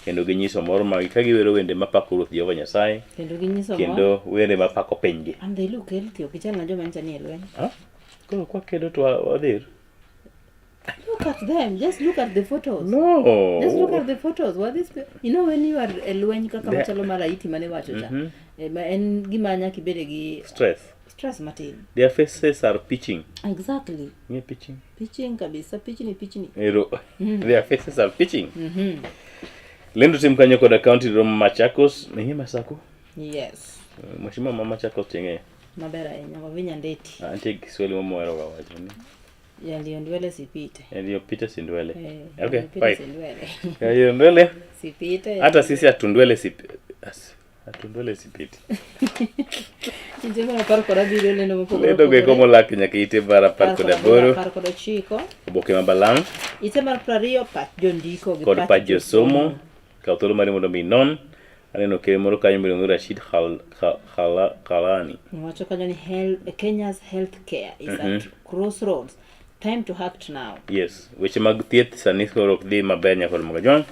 kendo ginyiso mor margi ka giwero wende mapako Ruoth Jehova Nyasaye Kendo ginyiso mor. kendo wende mapako pinygi. And they look healthy, ok gichal na joma nyicha ni e lweny. Ah, Koro kwakedo to wadhir. Look at them, just look at the photos. No. Just look at the photos. What this, you know when you are e lweny kaka The- machalo mar Haiti mane iwacho cha. Eh, ma en gima nyaka ibede gi Stress. stress matin. Their faces are pitching. Exactly. Ng'e pitching? Pitching kabisa, pichni pichni. Ero. Their faces are pitching. Lendo tim kanyo koda county room Machakos. Ing'e Masako? Yes. Mheshimiwa ma Machakos ting'e. Maber ahinya, Wavinya Ndeti. Antie gi Kiswahili momoro ga wacho ni. Yaliyo ndwele sipite. Yaliyopita si ndwele. Eh, Okay, yaliyopita fine. si ndwele. Yaliyo ndwele. Sipite. Hata sisi hatundwele sipi. Hatundwele sipiti. Ite mar apar kod abiriyo lendo mopogore Lendo go eko opogore. molak nyaka ite mar apar kod aboro. Apar kod ochiko. Oboke ma balang' Ite mar 20 pach jondiko gi kod pach josomo. Kaw thuolo mari mondo mi inon. Aneno ker moro kanyo miluongo ni Rashid Khalani. Wacho kanyo ni Kenya's healthcare is at crossroads. Time to act now. Yes, weche mag thieth sani koro ok dhi maber nyaka kod Mogajwang'.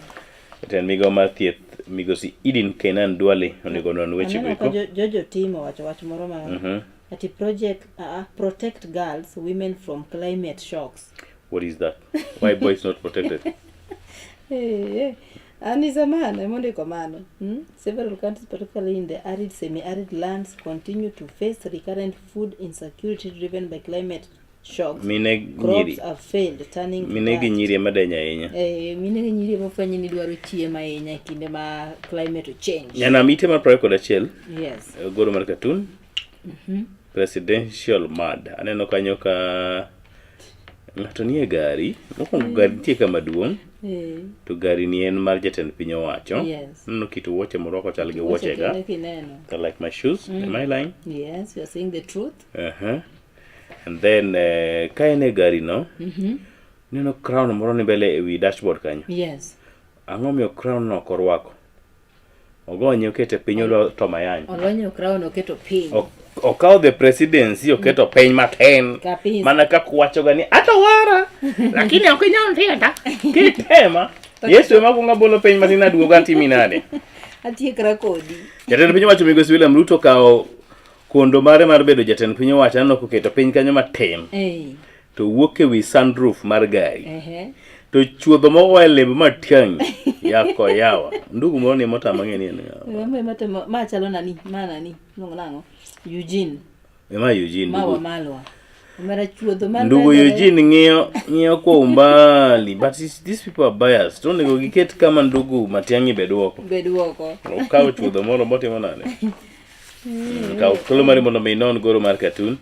Jatend migawo mar thieth migosi Eden Kenan Duale onego onon weche go Aneno ka eko. Jojo Tim owacho wach moro ma ati project protect girls women from climate shocks. What is that? Why boys not protected? Eh, eh. Anisa mano emondiko mano. Hmm? Several countries, particularly in the arid, semi-arid lands, continue to face recurrent food insecurity driven by climate shocks. Mine Crops nyiri. have failed, turning to Mine gi dust. nyiri ema denyo ahinya. Eh, mine gi nyiri ema fwenyo ni dwaro chiemo ahinya e kinde ma climate change. Nyanam ite mar 21. Yes. Goro mar katun. Presidential mad. Aneno kanyo ka ng'ato nie gari. Mokwongo gari nitie kama duong'. Eh. To gari ni en mar jatend piny owacho. Yes. Aneno kit wuoche morwako chal gi Wuoche wuoche ga. kende kineno. They're like my shoes. Am I lying? Yes, you are saying the truth. And then ka en e gari no, ineno crown moro ni mbele e wi dashboard kanyo. Yes. Ang'o miyo crown no ok orwako? Ogonye okete piny odwa tomo ayany. Olonyo crown oketo piny. Okawo the presidency oketo piny matin. Kabisa. Mana kaka wachoga ni atawara lakini ok inyal rienda kitema. Yesu ema kuongo abolo piny matin aduogo atimi nade? Atiekra kodi. Jatend piny owacho migosi William Ruto okawo kondo mare mar bedo jatend piny owacho aneno koketo piny kanyo matin Eh. to wuok e wi sunroof mar gari Ehe. to chuodho mogo e lemb Matiang'i yako yawa ndugu moro ni motama ng'e ni en ng'a. Ma ma temo ma chalo nani, ma nani, iluongo nang'o? Eugene. Ema Eugene Ma ndugu. wamalwa. Omera chuodho mar Ndugu nenore. Eugene ng'iyo ng'iyo kwa umbali but is, these people are biased. To onego giket kama ndugu Matiang'i be duoko. Be duoko. Okawo chuodho moro motimo nade? Kaw thuolo mari mondo mi inon goro mar katun.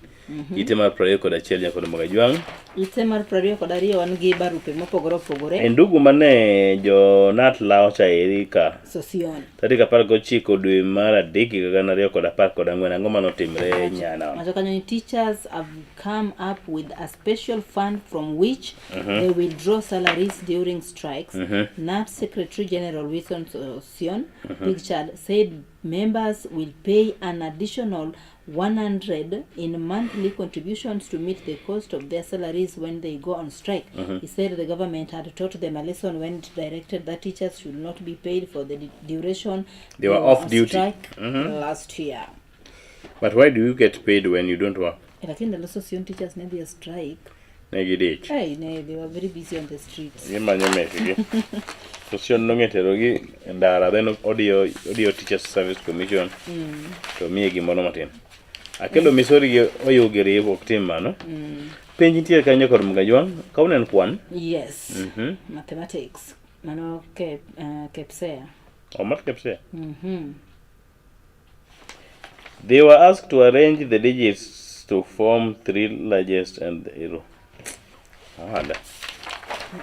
Ite mar 21 nyaka moga jwang'. Ite mar 22 wan gi barupe mopogore opogore. E ndugu mane jo Nat lawo cha eri ka Sosion. tarik 19 dwe mar adek higa 2014 ang'o manotimre nyana? Wacho kanyo ni teachers have come up with a special fund from which they will draw salaries during strikes. NAT Secretary General Wilson Sosion pictured said members will pay an additional 100 in monthly contributions to meet the cost of their salaries when they go on strike. He said the government had taught them a lesson when it directed that teachers should not be paid for the duration They were off on duty. strike last year. But why do you get paid when you don't work? Lakini ndalo Sosion teachers ne dhi e strike. Ne gidich. Hey, ne, they were very busy on the streets. Gimanyo mekgi. Sosion nong'e terogi e ndara then odiyo odiyo Teachers Service Commission to miye gimoro matin. Akelo misori gi oyugi riw ok tim mano. Penj nitiere kanyo kod Mgajwang'. Kawuono en kwan. Yes. Mathematics. Mano ke, KPSEA. Omar KPSEA. They were asked to arrange the digits to form three largest and the Ohala.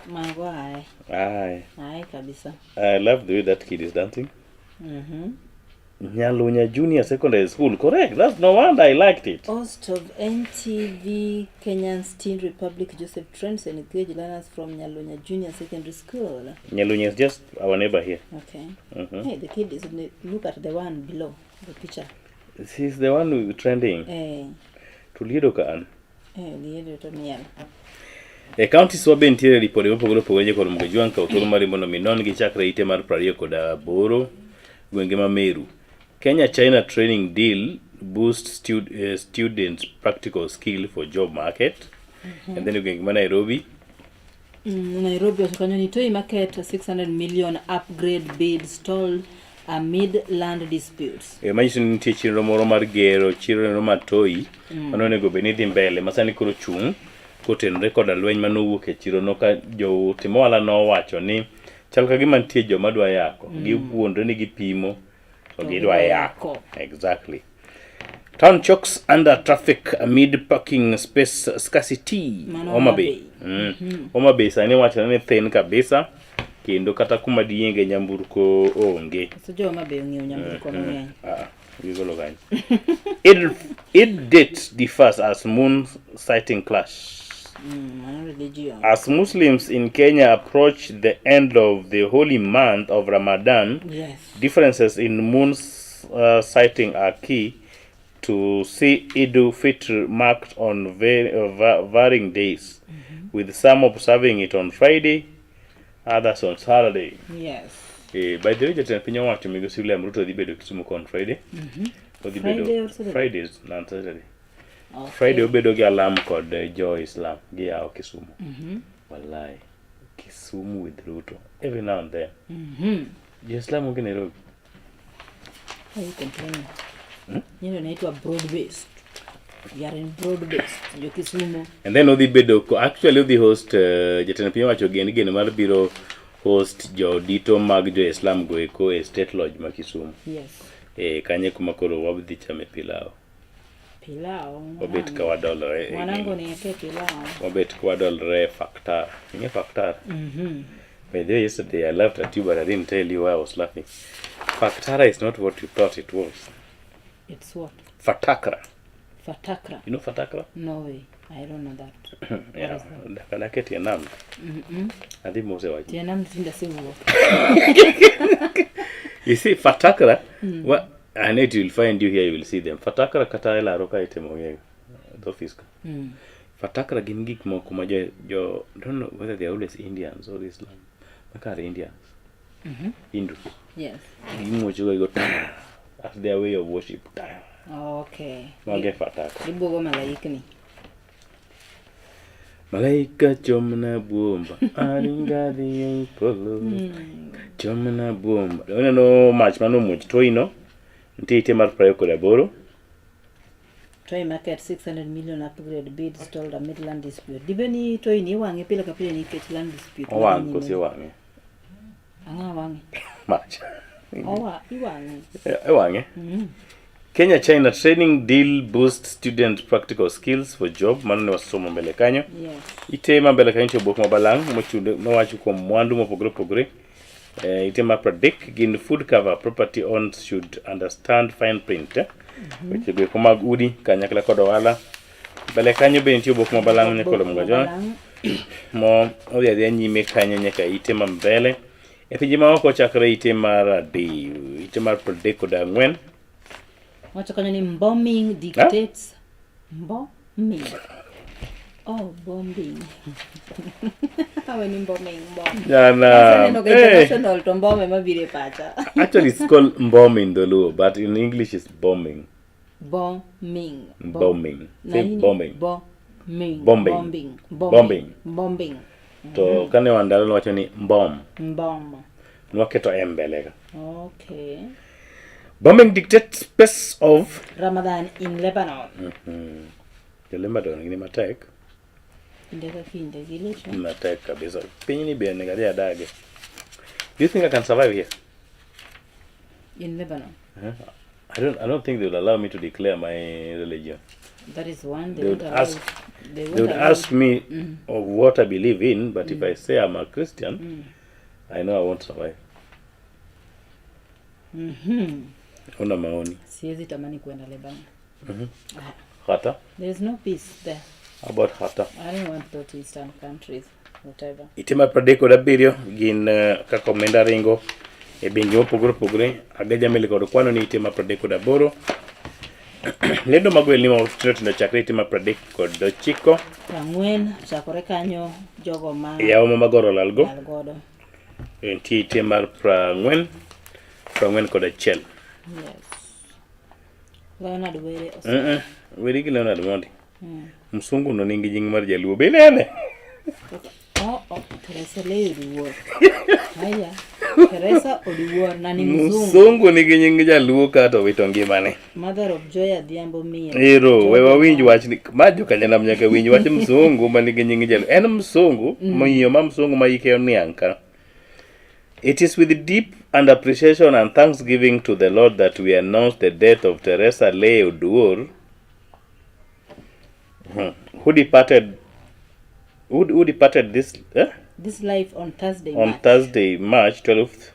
Mago aye. Aye. Aye kabisa. I love the way that kid is dancing. Nyalunya Junior Secondary School. Correct. That's no wonder I liked it. Host of NTV Kenyan's Teen Republic, Joseph Trends, engaged learners from Nyalunya Junior Secondary School. Nyalunya is just our neighbor here. Okay. Hey, the kid is. Look at the one below the picture. She's the one who trending. Eh, Tuliedo ka an. eh, liedo to miel. E county wa be nitiere ripode mopogore opogore kod Mgajwang' kaw thuolo mari mondo mi non gi chakre ite mar 28 gwenge ma Meru. Kenya China training deal boost students practical skill for job market. And then gwenge ma Nairobi Nairobi wacho kanyo ni Toi Market 600 million upgrade bid stalled amid land disputes. E, manyiso ni nitie chenro moro mar gero chiro neno mar Toi mane onego bed ni dhi mbele ma sani koro chung' kotenore koda lweny mane owuok e chiro no ka jotim ohala nowacho ni chal ka gima nitie joma dwa yako giwuondre ni gipimo to To gidwa gidwa yako yako. exactly Town chokes under traffic amid parking space scarcity. Mano Homa Bay. Homa Bay sani wachore ni thin kabisa kendo kata kuma dienge nyamburko onge. So jo Homa Bay ong'iewo nyamburko mang'eny. Ah, gigolo kanyo. Id date differs as moon sighting clash. Mano religion. As Muslims in Kenya approach the end of the holy month of Ramadan, Yes. differences in moon sighting are key to see Eid al-Fitr marked on varying days, with some observing it on Friday, others on Saturday. Yes. By the way, jatend piny owacho migosi William Ruto dhi bedo Kisumu on Friday. Odhi bedo Friday or Saturday? Fridays, not Saturday. Okay. Friday obedo gi alam kod jo Islam giyawo Kisumu. Wallahi. Kisumu with Ruto every now and then. Jo-Islam onge Nairobi. Why are you complaining? Nyendo inaitwa broad based. We are in broad based. Jo Kisumu. And then odhi bedo actually odhi host jatend piny owacho gen geno mar biro host jodito mag jo-Islam go eko e State Lodge ma Kisumu. Yes. E kanye kuma koro wadhi chame pilau. Pilau. Wabet ka wadolore. Mwanangu niwekee pilau. Wabet ka wadolore e faktar. Ing'e faktar? By the way, yesterday I laughed at you, but I didn't tell you why I was laughing. Faktara is not what you thought it was. It's what? Fatakra. Fatakra. You know Fatakra? No way. I don't know that. What Yeah. is that? Dak adak e tie nam. Adhi mose wach. Tie nam tinde asewuok. You see, Fatakra, well, I know it will find you here, you will see them. Fatakra kata e laro ka itimo gi the office ka. Fatakra gin gik moko ma jo don't know whether they are always Indians or Islam. Maka are Indians. Hindu. Yes. Gimuocho ga gigo ta. That's their way of worship. Ta. Okay. Mage fatakra. Gibuogo malaikni. Malaika chomna buomba aringa dhi e polo. Chomna buomba. Oneno mach manomuoch toino. Nitie ite mar 28. Toy market 600 million upgrade bid stalled amid land dispute. Dibe ni toy ni iwang'e pile ka pile nikech land dispute. Owang' madhi kosi nyime. owang'e? Ang'o wang'e? Mach. Owa iwang'e. Iwang'e. Kenya China training deal boost student practical skills for job. Mano ne wasomo mbele kanyo. Yes. Ite ma mbele kanyo nitie obok ma balang' mochunde mawacho kuom mwandu mopogore opogore. Ite mar 30 gin food cover property owners should understand fine print. Weche go eko mag udi kanyakla kod ohala. Mbele kanyo be nitie obok ma balang' nyakolo Obok ma mgajona balang'. mo odhi adhiya nyime kanyo nyaka ite ma mbele. E pinje maoko chakre ite mar adi, ite mar 34. Wacho kanyo ni bombing dictates. Bombing. Oh, bombing. Awe ni bombing, bomb. Jana, Aseneno ga eh. international to mbom ema biro e pacha. Actually, it's called mbom in Dholuo, but in English it's bombing. Bombing. Bombing. Na Say hii ni bombing. Bombing. Bombing. Bombing. Bombing. Bombing. To kane wandalo nowacho ni mbom, Mbom. nwaketo m mbele ka. Okay. Bombing dictates pace of Ramadan in Lebanon. Jo Lebanon gin matek, Kinde ka kinde gilich. matek kabisa. Pinyni be onego adhi adage. Do you think I can survive here? In Lebanon. Huh? I don't think they will allow me to declare my religion. That is one. They, They would won't allow ask They they won't would allow ask me of what I believe in, but if I say I'm a Christian, I know I won't survive. Una maoni? Siwezi tamani kwenda Lebanon. Hata? There is no peace there. How about hata? I don't want those eastern countries, whatever. Ite mar 37 gin kaka omenda ringo e bengi mopogore opogore. Agaja mele kod kwano ni ite mar 38. Lendo mag welni matindo tindo chakre ite mar 39. 40 chakore kanyo jogo ma Yawo ma magoro lalgo. lal godo. Nitie ite mar 40, 41. Yes. Leonard Were ose Weri gi Leonard Mondi. Msungu no nigi nying mar jaluo. Be inene? Oh, Teresa Lei Oduor. Haya. Teresa Oduor na ni mzungu. Msungu nigi nying jaluo ka to wito ngimane. Mother of Joy Adhiambo Miyo. Ero, we wawinj wachni. Ma jokanyanam nyaka winj wach msungu ma nigi nying jaluo. En msungu, miyo ma msungu ma ike oniang' ka. It is with deep and appreciation and thanksgiving to the Lord that we announce the death of Teresa Lei Oduor, who departed this This life on Thursday. on March, Thursday, March 12th,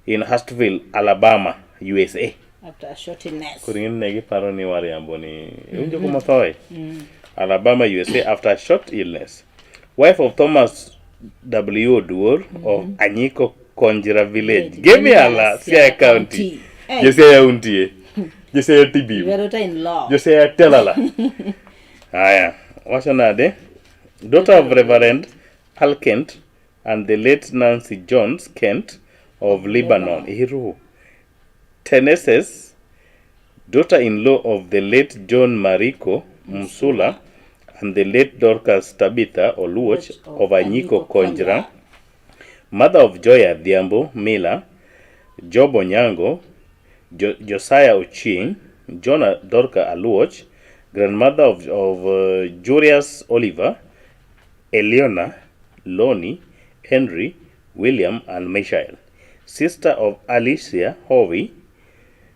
in Hurstville, Alabama, USA. after a short illness. Koro ing'e ni ne giparo ni wariambo ni iwinjo kuma thoe? Alabama, USA after a short illness. Wife of Thomas W. Oduor of Anyiko Konjira Village, Gemiala, Siaya County. Hey. Josiaya untie. Josiaya Tibiu. Your daughter in law. Josiaya Telala. Haya, wacho nade? Daughter of Reverend Al Kent and the late Nancy Jones Kent of Lebanon. Iru. Tennessee, daughter-in-law of the late John Mariko Msula and the late Dorcas Tabitha Oluoch of Anyiko Konjra. Mother of Joy Adhiambo Miller, Job Onyango, jo Josiah Ochieng, Jonah Dorka Aluoch, grandmother of, of uh, Julius Oliver, Eleona, Loni, Henry, William, and Michael. Sister of Alicia Hovey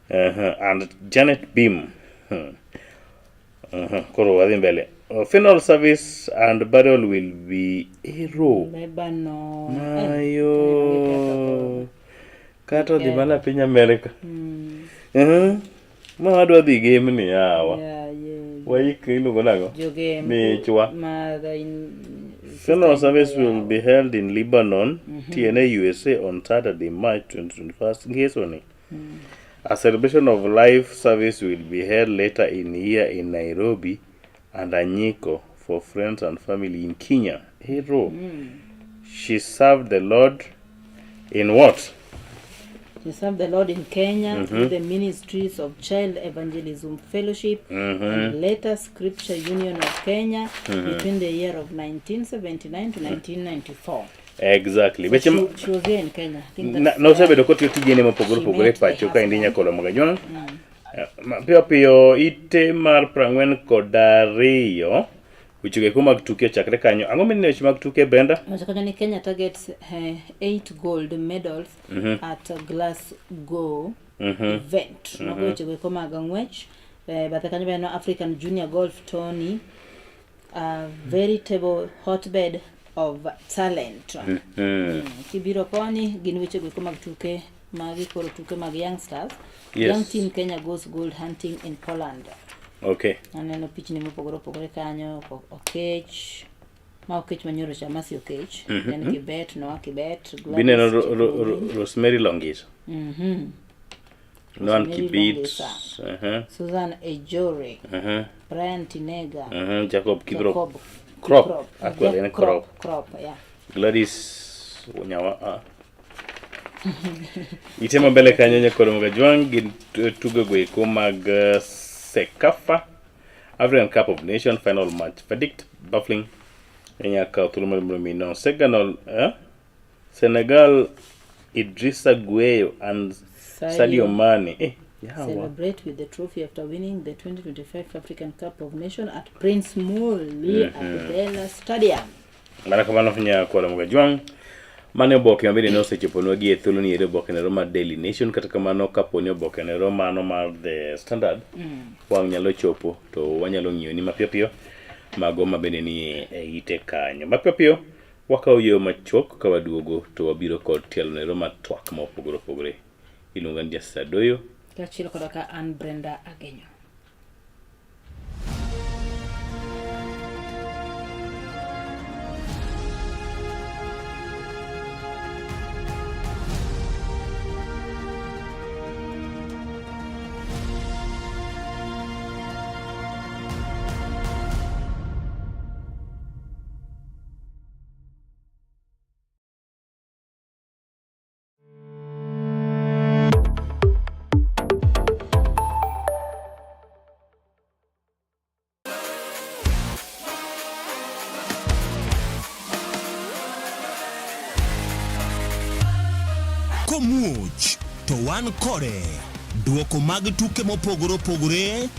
uh -huh, and Janet Beam. Hmm. Uh -huh. Koro wadhi mbele. Uh, funeral service and burial will be ero. Lebanon. Mayo. Kata odhi mana piny Amerika. Mm. Uh -huh. Ma wadwa dhi game ni yawa. Yeah, yeah. Waik iluongo nang'o? Jogem. Michwa. Mother in Funeral service will be held in Lebanon, Mhm. TNA USA on Saturday, March 2021. Ngeso ni. Mm. A celebration of life service will be held later in year in Nairobi and Anyiko for friends and family in Kenya. Hero. Mm. She served the Lord in what? She served the Lord in Kenya Mhm. through the ministries of Child Evangelism Fellowship Mhm. and later Scripture Union of Kenya Mhm. between the year of 1979 to 1994. Exactly. So Weche ma- she, she was here in Kenya. I think Na- that's nosebedo kotiyo tijene mopogore She opogore met the pacho ka endi husband. nyakolo magajwang' Mm. Mapiyo piyo ite mar 42 weche eko mag tuke ochakre kanyo. Ang'o mineno weche mag tuke Brenda? Wacho kanyo ni Kenya targets 8 gold medals Mhm. at Glasgow Mhm. event. Mago Mhm. weche goeko mag ng'wech. Eh, bathe kanyo be no African Junior Golf Tourney a veritable hotbed of talent. Mhm. Kibiro koni gin weche goeko mag tuke magi koro tuke mag youngsters. Yes. Young team Kenya goes gold hunting in Poland. Okay. Aneno pichni mopogore opogore kanyo, Okech, ma Okech manyoro cha, Mercy Okech, Mhm. then Kibet, Noah Kibet, Gladys Bineno Ro- Ro- Ro- Chepkurui. Rosemary Longis. Mhm. Noan Rosemary Kibet. Longisa. Uh-huh. Susan Ejore, Uh-huh. Brian Tinega, Uh-huh. Jacob Kiprop. Jacob Krop. Kiprop. Akwel en Jack Krop. Krop, yeah. Gladys Nyawa. Ah. Ite mambele kanyo nyakoro Mgajwang' gin tugo goeko mag eh, Sekafa African Cup of Nation final match verdict baffling nyaka thuolo mar mondo mi no Senegal eh? Senegal Idrissa Gueye and Sadio Mane eh, yawa Celebrate with the trophy after winning the 2025 African Cup of Nations at Prince Moulay Mhm. Abdellah Stadium. Mana kamano nyakwara Mgajwang' mane oboke mabende ne osechoponwa gi e thuolo ni ere oboke nero mar Daily Nation kata kamano kapo ni oboke nero mano mar The Standard Mm. wang' nyalo chopo to wanyalo ng'iyo ni mapiyo piyo mago mabende ni e ite kanyo mapiyo piyo wakawo yo machuok ka waduogo to wabiro kod tielo nero mar twak ma opogore opogore iluonga ni Justice Adoyo Kaachiel koda ka an Brenda Agenyo. Komuoch to wan kode. Duoko mag tuke mopogore opogore,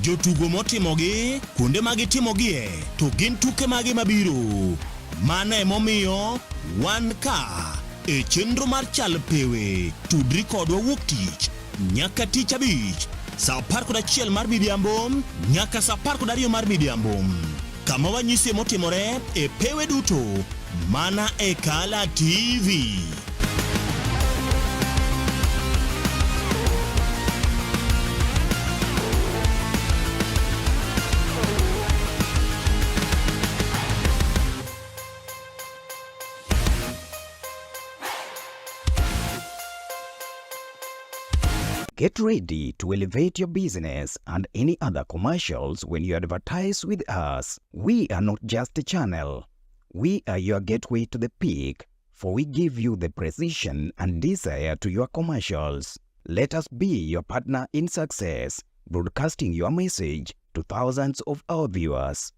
jotugo motimogi, kuonde ma gitimogie, to gin tuke mage mabiro. Mano emomiyo wan ka e chenro mar Chal Pewe. Tudri kodwa wuok tich nyaka tich abich saa 11 mar midhiambo nyaka saa 12 mar midhiambo kama wanyisie motimore e pewe duto mana e Kala TV. Get ready to elevate your business and any other commercials when you advertise with us. We are not just a channel. We are your gateway to the peak, for we give you the precision and desire to your commercials. Let us be your partner in success, broadcasting your message to thousands of our viewers.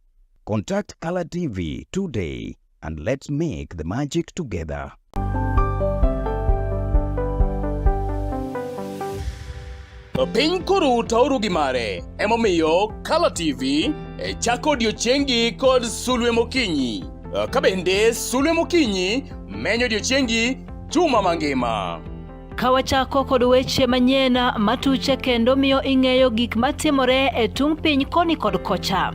Contact Color TV today and let's make the magic together. Piny koru to oru gi mare. Emomiyo Kala TV e chako odiochiengi kod sulwe mokinyi. Ka bende sulwe mokinyi menyo odiochiengi juma mangima. Ka wachako kod weche manyien matuche kendo miyo ing'eyo gik matimore e tung' piny koni kod kocha.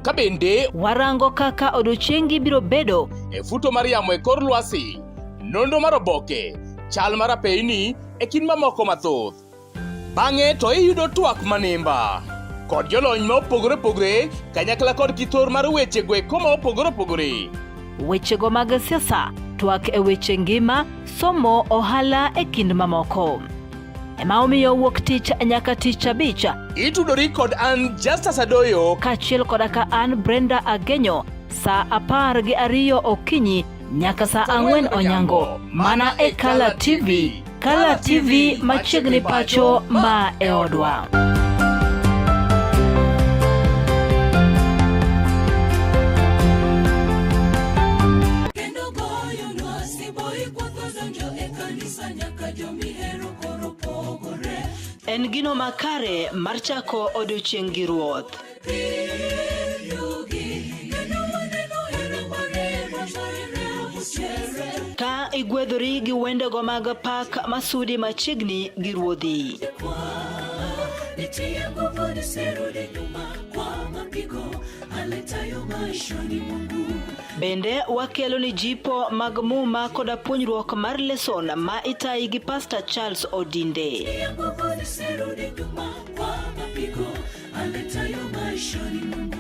Ka bende warango kaka odiochiengi biro bedo e futo mar yamo e kor lwasi, nonro mar oboke, chal mar apeyni e kind mamoko mathoth. Bang'e to iyudo twak manimba kod jolony ma opogore opogore kanyakla kod kithor mar weche go eko ma opogore opogore. Wechego mag siasa, twak e weche ngima, somo, ohala e kind mamoko. Ema omiyo wuok tich nyaka tich abich. Itudori kod an Justus Adoyo kaachiel koda ka an Brenda Agenyo saa 12 okinyi nyaka saa 4 onyango mana e Kala TV. Kala TV machiegni pacho ma e odwa. Kendo goyonwa siboi kwatho donjo e kanisa nyaka jomihero koro pogore. En gino makare mar chako odiochieng' gi Ruoth. Ka igwedhori gi wendego mag pak masudi machiegni gi Ruodhi. Nitie nguvu nisirudi nyuma kwa mapigo aletayo maishani mwangu. Bende wakelo ni jipo mag muma koda puonjruok mar leson ma itayi gi Pastor Charles Odinde. Nitie nguvu nisirudi nyuma kwa mapigo aletayo maishani mwangu.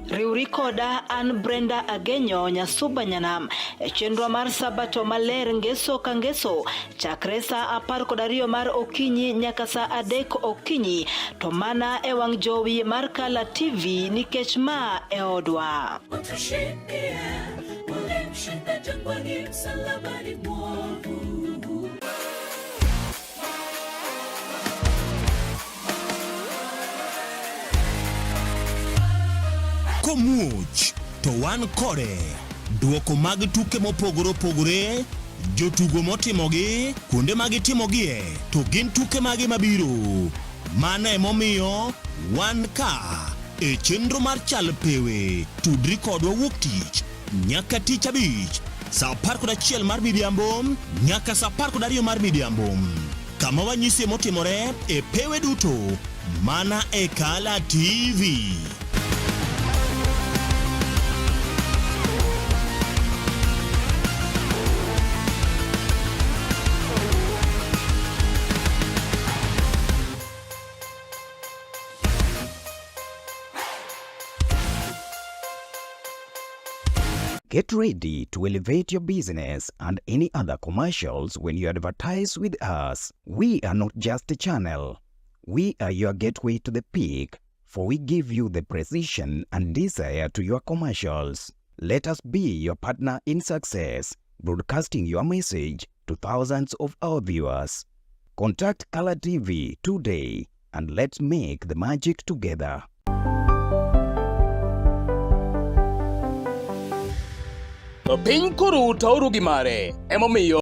Riwri koda an Brenda Agenyo Nyasuba Nyanam e chenro mar Sabato maler ngeso ka ngeso chakre saa 12 mar okinyi nyaka saa 3 okinyi to mana e wang' jowi mar Kala TV nikech ma e odwa. Utushindie, ulimshinda jangwani msalabani mwovu. Komuoch to wan kode. Duoko mag tuke mopogore opogore, jotugo motimogi, kuonde ma gitimogie, to gin tuke mage mabiro. Mano emomiyo wan ka e chenro mar Chal Pewe. Tudri kodwa wuok tich nyaka tich abich saa 11 mar midhiambo nyaka saa 12 mar midhiambo kama wanyisie motimore e pewe duto mana e Kala TV. Get ready to elevate your business and any other commercials when you advertise with us. We are not just a channel. We are your gateway to the peak, for we give you the precision and desire to your commercials. Let us be your partner in success, broadcasting your message to thousands of our viewers. Contact Color TV today and let's make the magic together. Piny koru to oru gi mare. Emomiyo